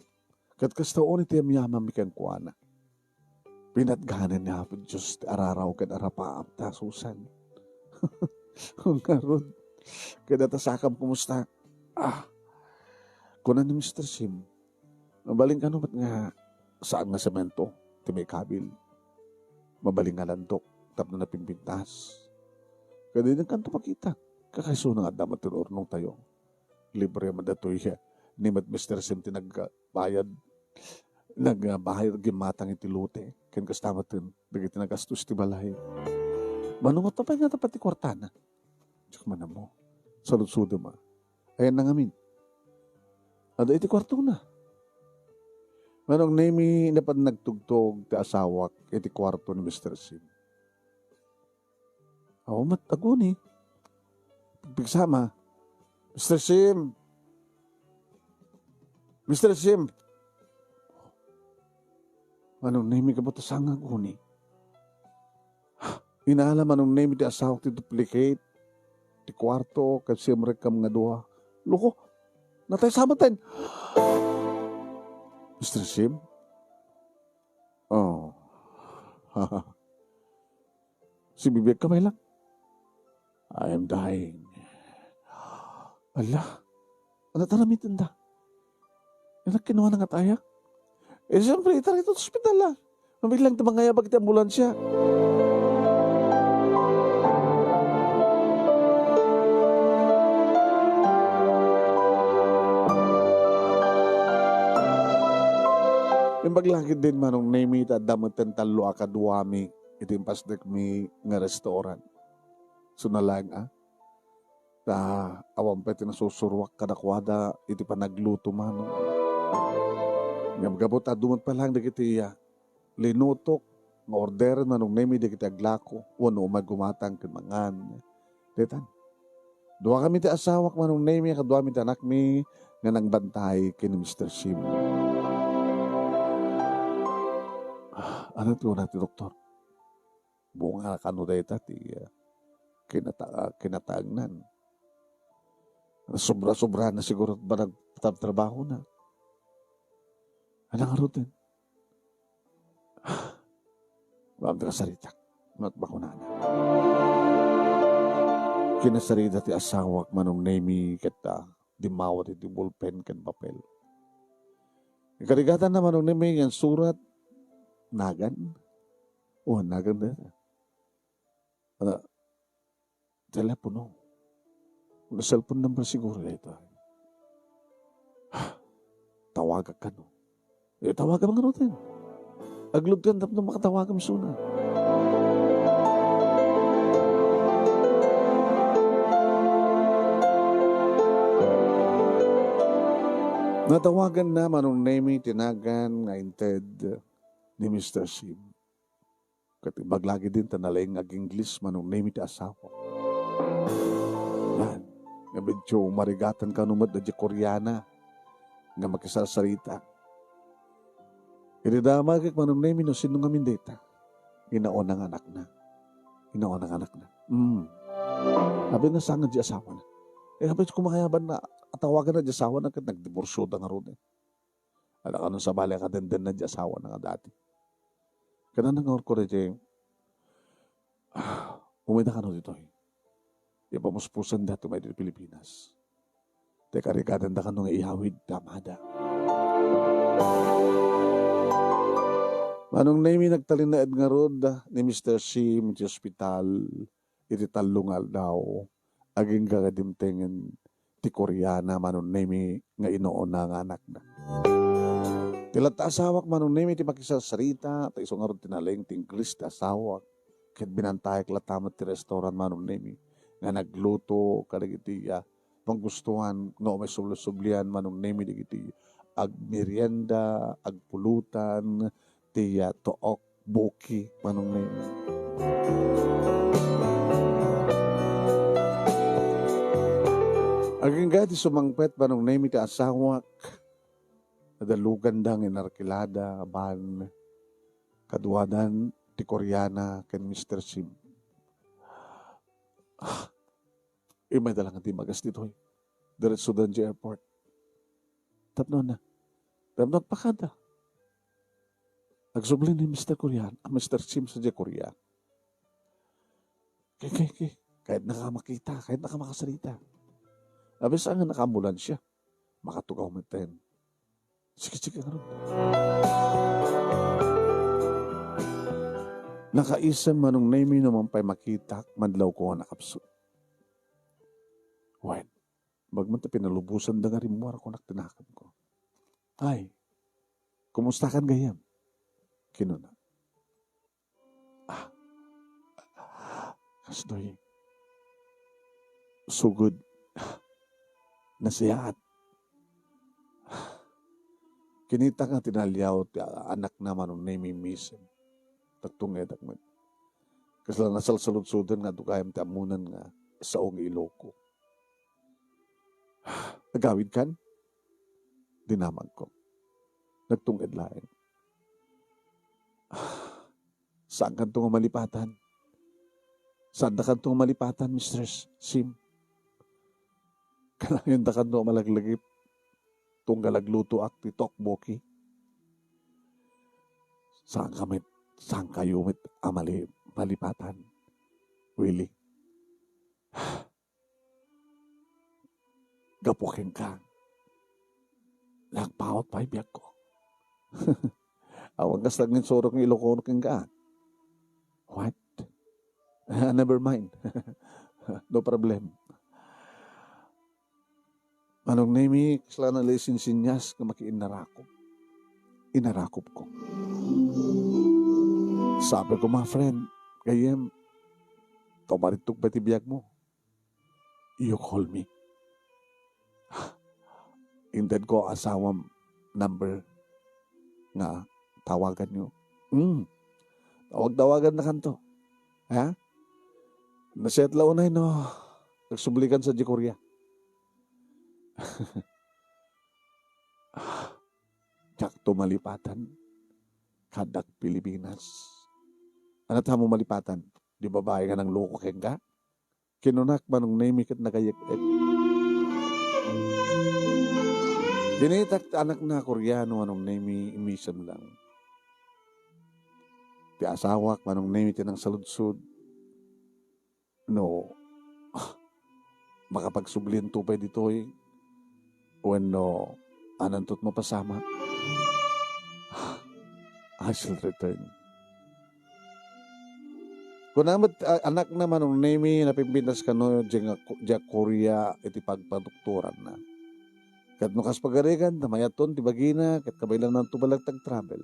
Ket kasta unay ti yamyamanmi kenkuana. Pinatganan ni Apo Dios ti araraw ken arapaap ta susan. Ngarud, ket adda sakam, kumusta? Ah, kuna ni Mister Sim, mabalin kano met nga saan nga semento ti maikabil? Mabalin nga landok tapno napimpintas? Kadi nagkanto pakita. Kakaisuna nga adda met ti urnongtayo. Libre met datoy, ni met Mister Sim ti nagbayad. Nagbayad, gimmatang iti lote. Ken kasta met dagiti nagastos ti balay. Mano met pay nga dapat ti kuartana? Diak man ammo. Saludsodem a. Ayanna ngamin. Adda iti kuartona. Manong Nemy, napan nagtugtog ti asawak iti kuarto ni Mister Sim. Awan met aguni. Pigpigsama. Mister Sim! Mister Sim! Manong Nemy, kabatasan nga aguni. Inala Manong Nemy ti asawak ti duplicate ti kuarto ket simrekam nga dua. Loko, natay sa maten. Mister Sim? Oh. Sibibiag ka, Maylang? I am dying. Ala, ano ta namitenda? Anak, kinuha na nga tayak? Eh, siyempre, itarito sa ospital, ah. Mabilang ti mangayabag ti ambulansya. Ibaga la ketdin, Manong Nemi, ta adda metten tallo a kaduami iti impasdekmi nga restaurant. Isu laeng a, ta awan pay ti nasusuroak kadakuada iti panagluto, Manong. Ngem gapu ta adu met pay laeng dagiti, ah, linutok nga orderen, Manong Nemi, dagiti aglako wenno umay gumatang ken mangan. Daytan, duakami ti asawak, Manong Nemi, a kaduami ti anakmi nga nangbantay ken ni Mister Sim. Ah, ania ti kuna ti doktor? Bunga kano dayta ti, ah, kinata-, kinatangnan. Sobra-sobra na siguro ti panagtrabahona. Ania ngaruden? Awan ti kasaritak, met makunana. Kinasarita ti asawak, Manong Nemi, ket, ah, dimmawat iti bulpen ken papel. Ikarigatanna, Manong Nemi, nga insurat, nagan. O, nagan dayta. Ano, telepono. Cellphone number siguro dayta. Tawagak kano. Eh, tawagam ngaruden. Agludkan tapno makatawagam isuna. Natawaganna, Manong Nemi, ti nagan nga inted ni Mister Sim. Ket ibaga la ketdin ta nalaing nga ag-Ingles, Manong Nemi, ti asawa. Yan. Nga medyo marigatan kano met daydiay Koreana nga makisarsarita. Idi damagek, Manong Nemi, no sino ngamin dayta. Inauna nga anakna. Inauna nga anakna. Mm. Abi na, saan nga daydiay asawana? Eh, abi, kumayaban na, atawagan na daydiay asawana ket nagdiborsioda ngaruden. Adda kano sabali a kadendenna daydiay asawana nga dati. Ket nangurko daydiay, ah, umayda kano ditoy. Ipamuspusan dayta umay ditoy Pilipinas. Ta ikarigatan da kano nga iyawid ti amada. Manong Nemi, nagtalinaed ngarud ni Mister Sim iti ospital iti tallo nga aldaw, agingga nga dimtengen ti Koreana, Manong Nemi, nga inauna nga anakna. Ti latta asawak, Manong Nemi, ti makisarsarita, ta isu ngarud ti nalaing ti Ingles ti asawak. Ket binantayak latta met ti restaurant, Manong Nemi, nga nagluto kadagiti, ah, magustuhan nga umay subli-sublian, Manong Nemi, dagiti agmerienda, agpulutan, ti, ah, took, buki, Manong Nemi. Agingga ti sumangpet, Manong Nemi, ti asawak, nadaluganda nga inarkilada a van, kaduadan ti Koreana ken Mister Sim. Ah, imayda laeng ti imagas ditoy. Diretsoda idiay airport. Tapno ania? Tapno agpakada. Agsubli ni Mister Korean, ah, Mister Sim sadiay Korea. Ki, ki, ki. Kayatnaka makita, kayatnaka makasarita. Abi, saan nga nakaambulansia? Makatugaw metten. Sige, sige, ngarud. Nakaisem, Manong Nemi, no mapay makitak, madlawko a nakapsut. Wen, bagaman ta pinalubosanda nga rimmuar, kunak ti nakemko. "Ay, kumustakan gayyem?" kinuna. Ah, kastoy. Sugod. Nasayaat. Kinitak nga tinaliaw ti anakna, Manong Nemi, misem. Nagtung-edak met. Kasla nasalsaludsoden nga adu gayam ti ammonan nga sao nga Iloko. "Agawidkan?" dinamagko. Nagtung-ed laeng. "Saankanto nga malipatan? Saandakanto nga malipatan, Mister Sim? Kanayon dakanto a malaglagip. Tunggal aglutoak ti tteokbokki. Saanka met, saankayo met a mali-, malipatan, Willie." Gapu kenka, nagpaut pay biagko. Awan kasta nga insurok nga Ilocano kenka. What? Ah, never mind. No problem. Manong Nemi, kasla nalaisinsinnias nga makiinnarakop. inarakupko. Sabi ko, "My friend, gayyem, tumarittok pay ti biagmo. You call me." Intedko asawam number nga tawaganyo. Hmm. Tawag-tawagannakanto. Ha? Naset la unay no agsublikan sadiay Korea. Diakto malipatan. Kadak Pilipinas. Ania ti ammo malipatan? Di babae nga nangloko kenka? Kinunak, Manong Nemi, ket nagayek-ek. Kinitak ti anakna a Koreano, Manong Nemi, immisen lang. Ti asawak, Manong Nemi, ti nangsaludsod no makapagsubliento pay ditoy wenno ananto ti mapasamak. I shall return. Kuna met, a-, anakna, Manong Nemi, napimpintas kano diay nga Ko-, diay Korea iti pagpadoktoranna. Ket no kas pagarigan, ta mayatton ti bagina, ket kabaelananto balet ti agtravel.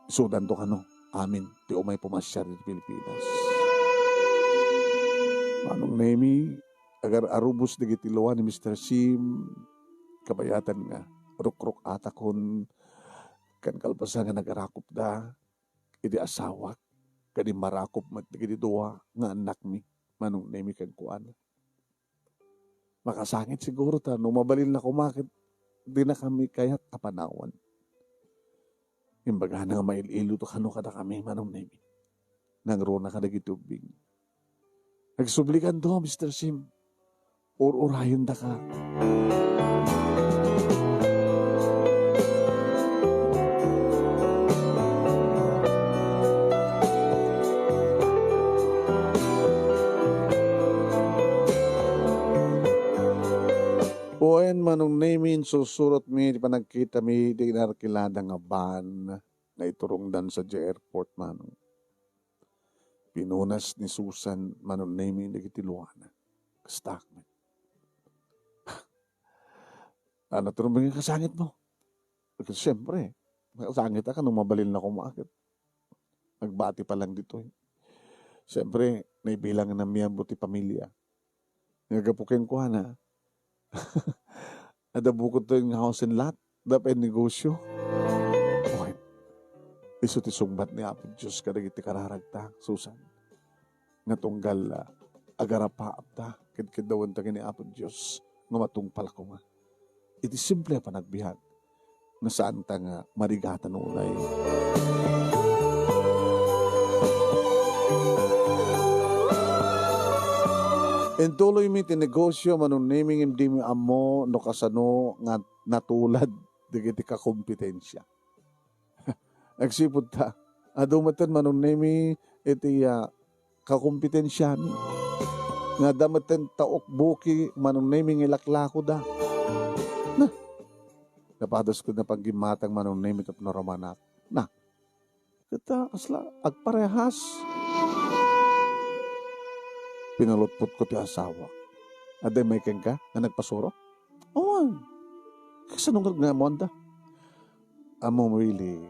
Isudanto kano amin ti umay pumasiar iti Pilipinas. Manong Nemi, agar-arubos dagiti lua ni Mister Sim, kabayatan nga rukruk-atakon ken kalpasan nga nagarakupda iti asawak, ken immarakop met dagiti dua nga annakmi, Manong Nemi kenkuana. Makasangit siguro ta no mabalinna koma ket dinakami kayat a panawan. Imbagana nga mail-iloto kano kadakami, Manong Nemi. Nangruna kadagiti ubbing. Agsublikanto, Mister Sim. Ur-urayendaka. Wen, Manong Nemi, insursurotmi ti panagkitami iti inarkilada nga van nga iturongdan sadiay airport, Manong. Pinunas ni Susan, Manong Nemi, dagiti luana. Kastak met. Ania ti rumbeng nga kasangitmo? Ket siyempre, nakasangit a kano mabalinna koma ket agbati pa lang ditoy. Siyempre, naibilang na miyembro ti pamilya. Nga gapu kenkuana, adda bukod toy nga house and lot, adda pay negosyo. Wen, isu ti sungbat ni Apo Dios kadagiti kararagta, Susan, nga tunggal, ah, agarapaapta, kedkeddawenta ken ni Apo Dios nga matungpal koma iti simple a panagbiag nga saanta nga marigatan unay. Intuloymi ti negosyo, Manong Nemi, ngem dimi ammo no kasano nga natulad dagiti kakompetensia. Agsipud ta, adu metten, Manong Nemi, iti, ah, kakompetensiami. Nga adda metten taok buki, Manong Nemi, nga ilaklakoda. Na, napadas ket napagimmatang, Manong Nemi, tapno rumanak. Na, ket, ah, kasla agparehas. Pinalutpotko ti asawak. Adda immay kenka nga nagpasuro? Awan. Kasano nga ammoanda? Ammom, Willie,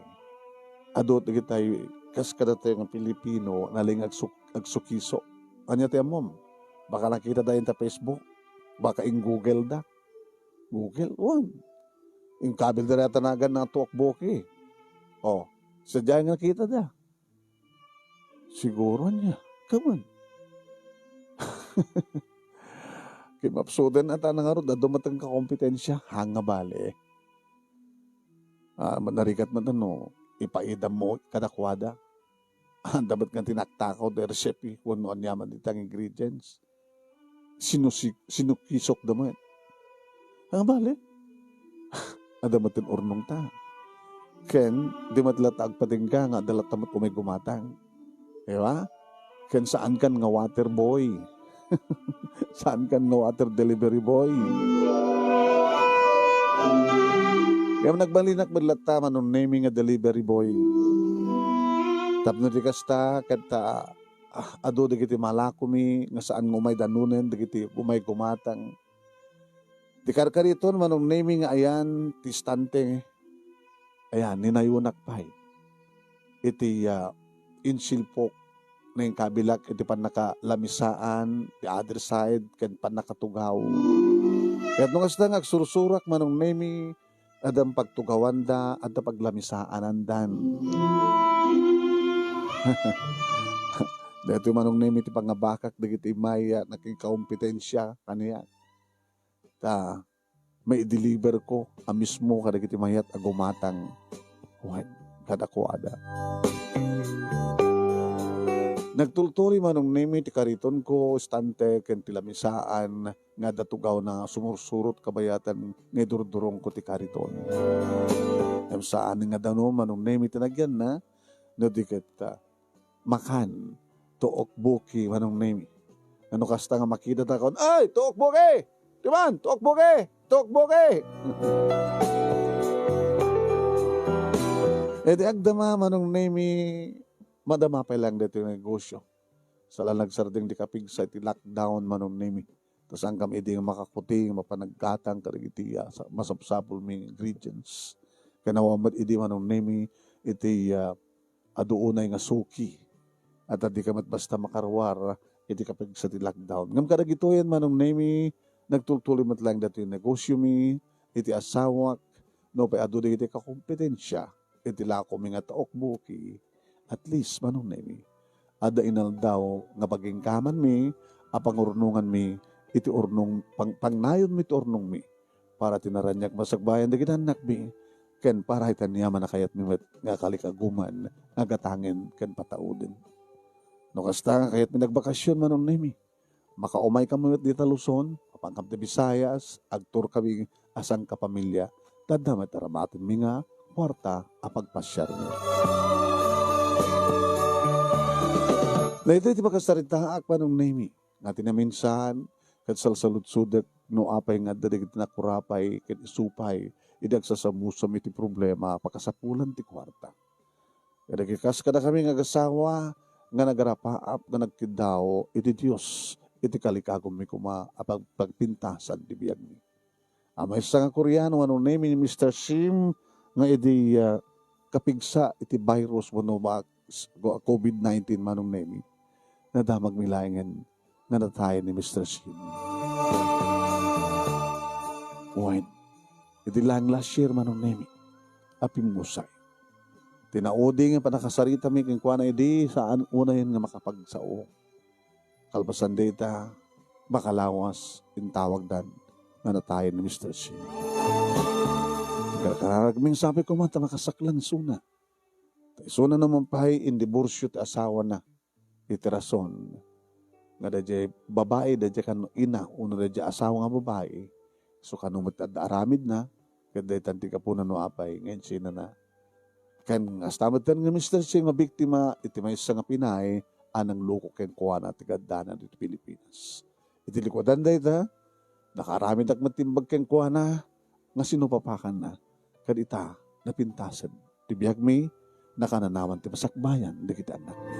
adu dagitay kas kadatayo nga Pilipino, nalaing agsuk-, agsukiso. Ania ti ammom? Baka nakitada ita Facebook. Baka in-Google da. Google, wen. Inkabilda dayta naganna a tuok buki. O, sadiay nga nakitada. Siguro ania, kaman. Kimapsuden a ta nangarud, adu met nga kakompetensia, haan nga bale. Ah, narigat met no, ipaidammo kadakuada. Anda met nga tinaktakawda ti recipe wenno aniaman dita nga ingredients. Sinusi-, sinukisokda met. Haan nga bale. Adda met ti urnongta. Ken, di met latta agpadengga nga adda latta met umay gumatang. Di ba? Ken saankan nga water boy. Saankan nga water delivery boy. Ngem nagbalinak met latta, Manong Nemi, nga delivery boy. Tapno di kasta, ket ta, ah, adu dagiti malakomi nga saan nga umay danunen dagiti umay gumatang. Ti karkariton, Manong Nemi, nga ayan ti istante, Ayan, ninayonak pay iti, ah, insilpok nga inkabilak iti pannakalamisaan, the other side, ken pannakatugaw. Ket no kasta nga agsursurak, Manong Nemi, adda pagtugawanda, adda paglamisaanandan. Daytoy, Manong Nemi, ti pangabakak dagiti mayat nga agkompetensia kaniak. Ta, maideliver ko a mismo kadagiti mayat a gumatang wen kadakuada. Nagtultuloy, Manong Nemi, ti karitonko, istante, ken ti lamisaan nga adda tugawna sumursurot kabayatan nga idurdurongko ti kariton. Ngem saan nga danum, Manong Nemi, ti nagyanna, no di ket, ah, makan, tuokbuki, Manong Nemi. Ano kasta nga makita ta kon, "Ay, tuokbuki! Diman, tuokbuki! Tuokbuki!" E di agdama, Manong Nemi, madama pay lang daytoy nga negosyo. Saan la nagsardeng ti kapigsa iti lockdown, Manong Nemi. Ta saankami idi nga makakuting, mapan aggatang kadagiti, ah, sa-, masapsapulmi nga ingredients. Ken awan met idi, Manong Nemi, iti, ah, adu unay nga suki. At dika met basta makaruar iti kapigsa ti lockdown. Ngem kadagitoyen, Manong Nemi, nagtultuloy met laeng daytoy negosyomi iti asawak, nupay adu dagiti kakompetensia iti lakomi nga tuokbuki. At least, Manong Nemi, adda inaldaw nga paginggamanmi a pangurnonganmi iti urnong, pang-, pangnayonmi ti urnongmi para ti naraniag masakbayan dagiti annakmi, ken para iti aniaman a kayatmi met nga kalikaguman nga gatangen ken patauden. No kasta nga kayatmi nagbakasyon, Manong Nemi, makaumaykami met dita Luzon, mapankami ti Visayas, agturkami a sangkapamilya, ta adda met aramatenmi nga kuarta a pagpasiarmi. Daytoy ti pakasaritaak, Manong Nemi, nga ti naminsan, ket salsaludsodek no apay nga adda dagiti nakurapay ken isu pay idi agsasamusom iti problema a pakasapulan ti kuarta. Kadagiti kas kadakami nga agasawa nga nagarapaap nga nagkiddaw iti Dios iti kalikaguanmi koma a pag-, pagpintasan ti biagmi. A maysa nga Koreano, Manong Nemi, ni Mister Shim nga idi, ah, kapigsa iti virus wenno ba-, s-, go-, covid nineteen, Manong Nemi, nadamagmi laengen nga natayen ni Mister Shim. Wen, idi laeng last year, Manong Nemi, a pimmusay. Ti naudi nga pannakasaritami kenkuana idi saan unayen nga makapagsao. Kalpasan dayta, makalawas, intawagdan nga natayen ni Mister Shim. Karkararagmi nga sapay koma ta makasaklang isuna. Ta isuna naman pay indiborsio ti asawana. Iti rason nga daydiay babai, daydiay kan-, ina, wenno daydiay asawa nga babai, isu kano met adda aramidna, ket daytan ti gapuna no apay nga insinana. Ken kasta metten nga Mister Shim nga biktima iti maysa nga pinay a nangloko kenkuana ti gaddana ditoy Pilipinas. Iti likudan dayta, nakaaramidak met ti imbag kenkuana nga sinupapakanna, ken ita, napintasen ti biagmi, nakananawan ti masakbayan dagiti annakmi.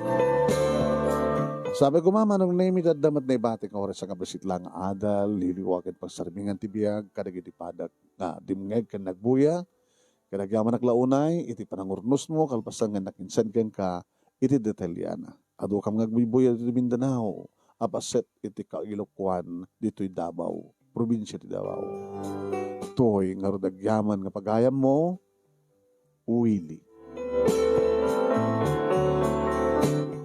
Sapay koma, Manong Nemi, ta adda met naibatik nga oras a kabasit laeng nga adal, liliwa ken pagsarmingan ti biag kadagiti padak nga dimngeg ken nagbuya, ket agyamanak la unay iti panangurnosmo kalpasan nga nakinsen kenka iti detalliana. Adukam nga agbuybuya ditoy Mindanao a paset iti kailokuan ditoy Davao, probinsia ti Davao. Toy ngarud agyaman nga pagayammo, Willie.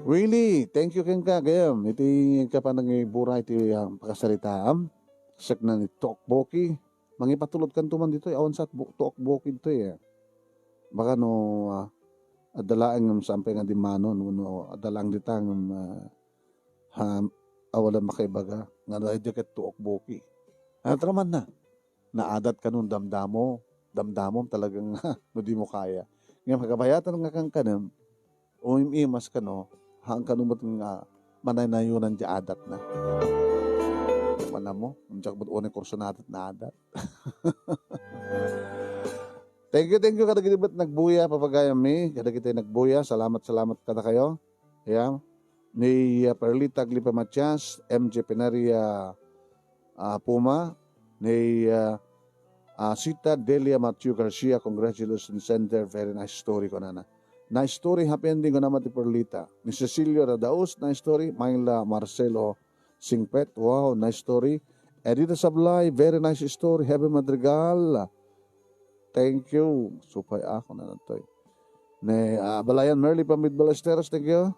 Willie, thank you kenka, gayam, iti kapanangibura iti, ah, pakasaritaam. Sakna ni Tokboki. Mangipatulod kanto man ditoy, awan sa bu-, tuok bukid toy, eh. Baka no, ah, adda laeng ngem saan pay nga dimmano, no, no, adda laeng dita ngem, ah, ha, awalan makaibaga, nga daydiay ket tuok buki. Ano ta man na? Naadat kano, damdamo, damdamom talagang, no di mo kaya. Ngem kabayatan nga kankanem, Umiimas kano, haan kano met nga manaynayonan ti adatna. Manamo, diak met unay kursunada ti adat. Thank you, thank you kadagiti met nagbuya, papagayammi, kadagiti nagbuya, salamat, salamat kadakayo. Yeah. Ni, uh, Perlita Aglipa Matias, M J Penaria, uh, Puma, ni, uh, Ah, Sita Delia Matthew Garcia, congratulations, sender. Very nice story, kunana. Nice story, happy ending, kunana ti Perlita. Ni Cecilio Radaus, nice story. Myla Marcelo Singpet, wow, nice story. Edita Sablay, very nice story. Happy Madrigal. Thank you. Supay ako na natoy. Ne, ah, Balayan Merly Pamid Ballesteros, thank you.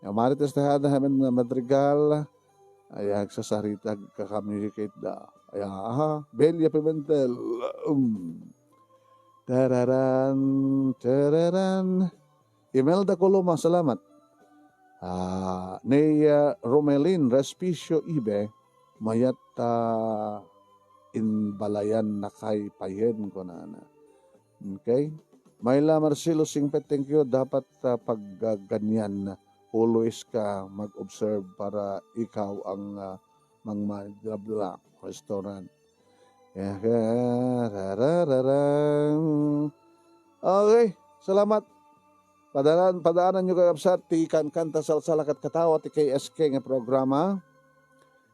Ya, Marites Tejada, Happy Madrigal. Ay, agsasarita, agka-communicate da. Ay, aha, Belia Pimentel. Um. Tararan, tararan. Imelda Coloma, salamat. Ah, ni, ah, Romelin Respicio Ibe, mayat ta inbalayan na kay payen, kunana. Okay? Myla Marcelo Singpet, thank you. Dapat, ah, pagganyan, always ka mag-observe para ikaw ang, ah, mangmanage, bla, bla, restaurant. Yeah, yeah, rarararang. Okay, salamat. Padaanan, padaanan nyo, kakabsat, ti kankanta, salsala ket katawa ti K S K nga programa.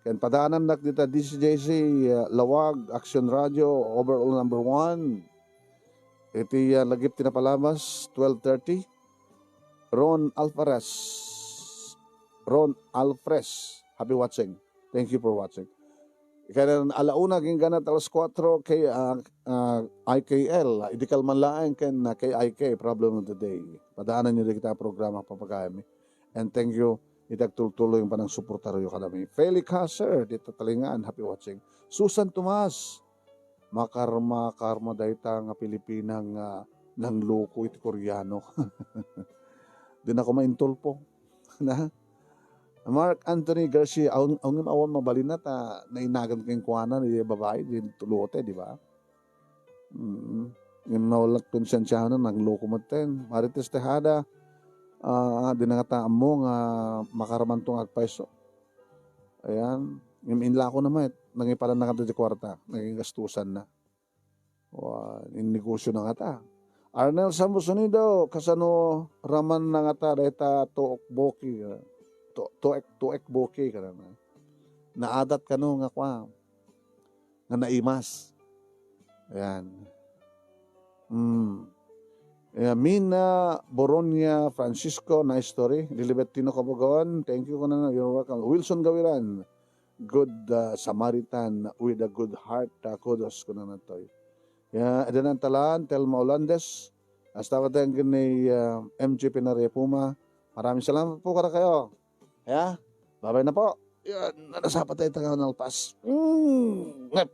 Ken padaanannak dita D C J C, uh, Lawag, Action Radio, overall number one. Iti, uh, lagip ti napalabas, twelve thirty. Ron Alvarez. Ron Alfres. Happy watching. Thank you for watching. Ken ala una, agingga na ti alas kuatro, kay, ah, ah, I K L, idi kalman laeng, ken, ah, kay I K, Problem of the Day. Padaanan nyo dagiti programa, papagayammi. And thank you, iti agtultuloy nga panangsuportayo kadami. Feli Caser, dita Talingan, happy watching. Susan Tomas, makarma, karma dayta nga Pilipina nga nangloko iti Koreano. Dinako maintulpo. Na? Mark Anthony Garcia, aw-, aw-, ngem awan mabalin na ta nainagan kenkuana ni babai, di tulote, di ba? Mm. Ngem nawalak konsensiahan na, nangloko met ten. Marites Tejada, ah, di na nga ta ammo nga makaramanto nga agpayso. Ayan. Ngem inlako na met, nangipalan na kanta di kuarta, naging gastusan na. Wa, innegosyo na ngata. Arnel Samosonido, kasano raman na ngata dayta tuok boki, eh, tu-, tuek, tuek boki, kanana. Naadat kano nga kwa, nga naimas. Ayan. Hmm. Ayan, Mina Boronia Francisco, nice story. Lilibet Tino Kabugon, thank you, kanana. You're welcome. Wilson Gawiran, Good, ah, Samaritan with a good heart, ah, kudos, kunana toy. Ya, Edanan Talan, Telma Olandes, hasta pay ken ni, ah, M J Pinaria Puma. Maraming salamat po kadakayo. Ya, babay na po. Yan, nasapa tayo taga nalpas. Mm, ngep.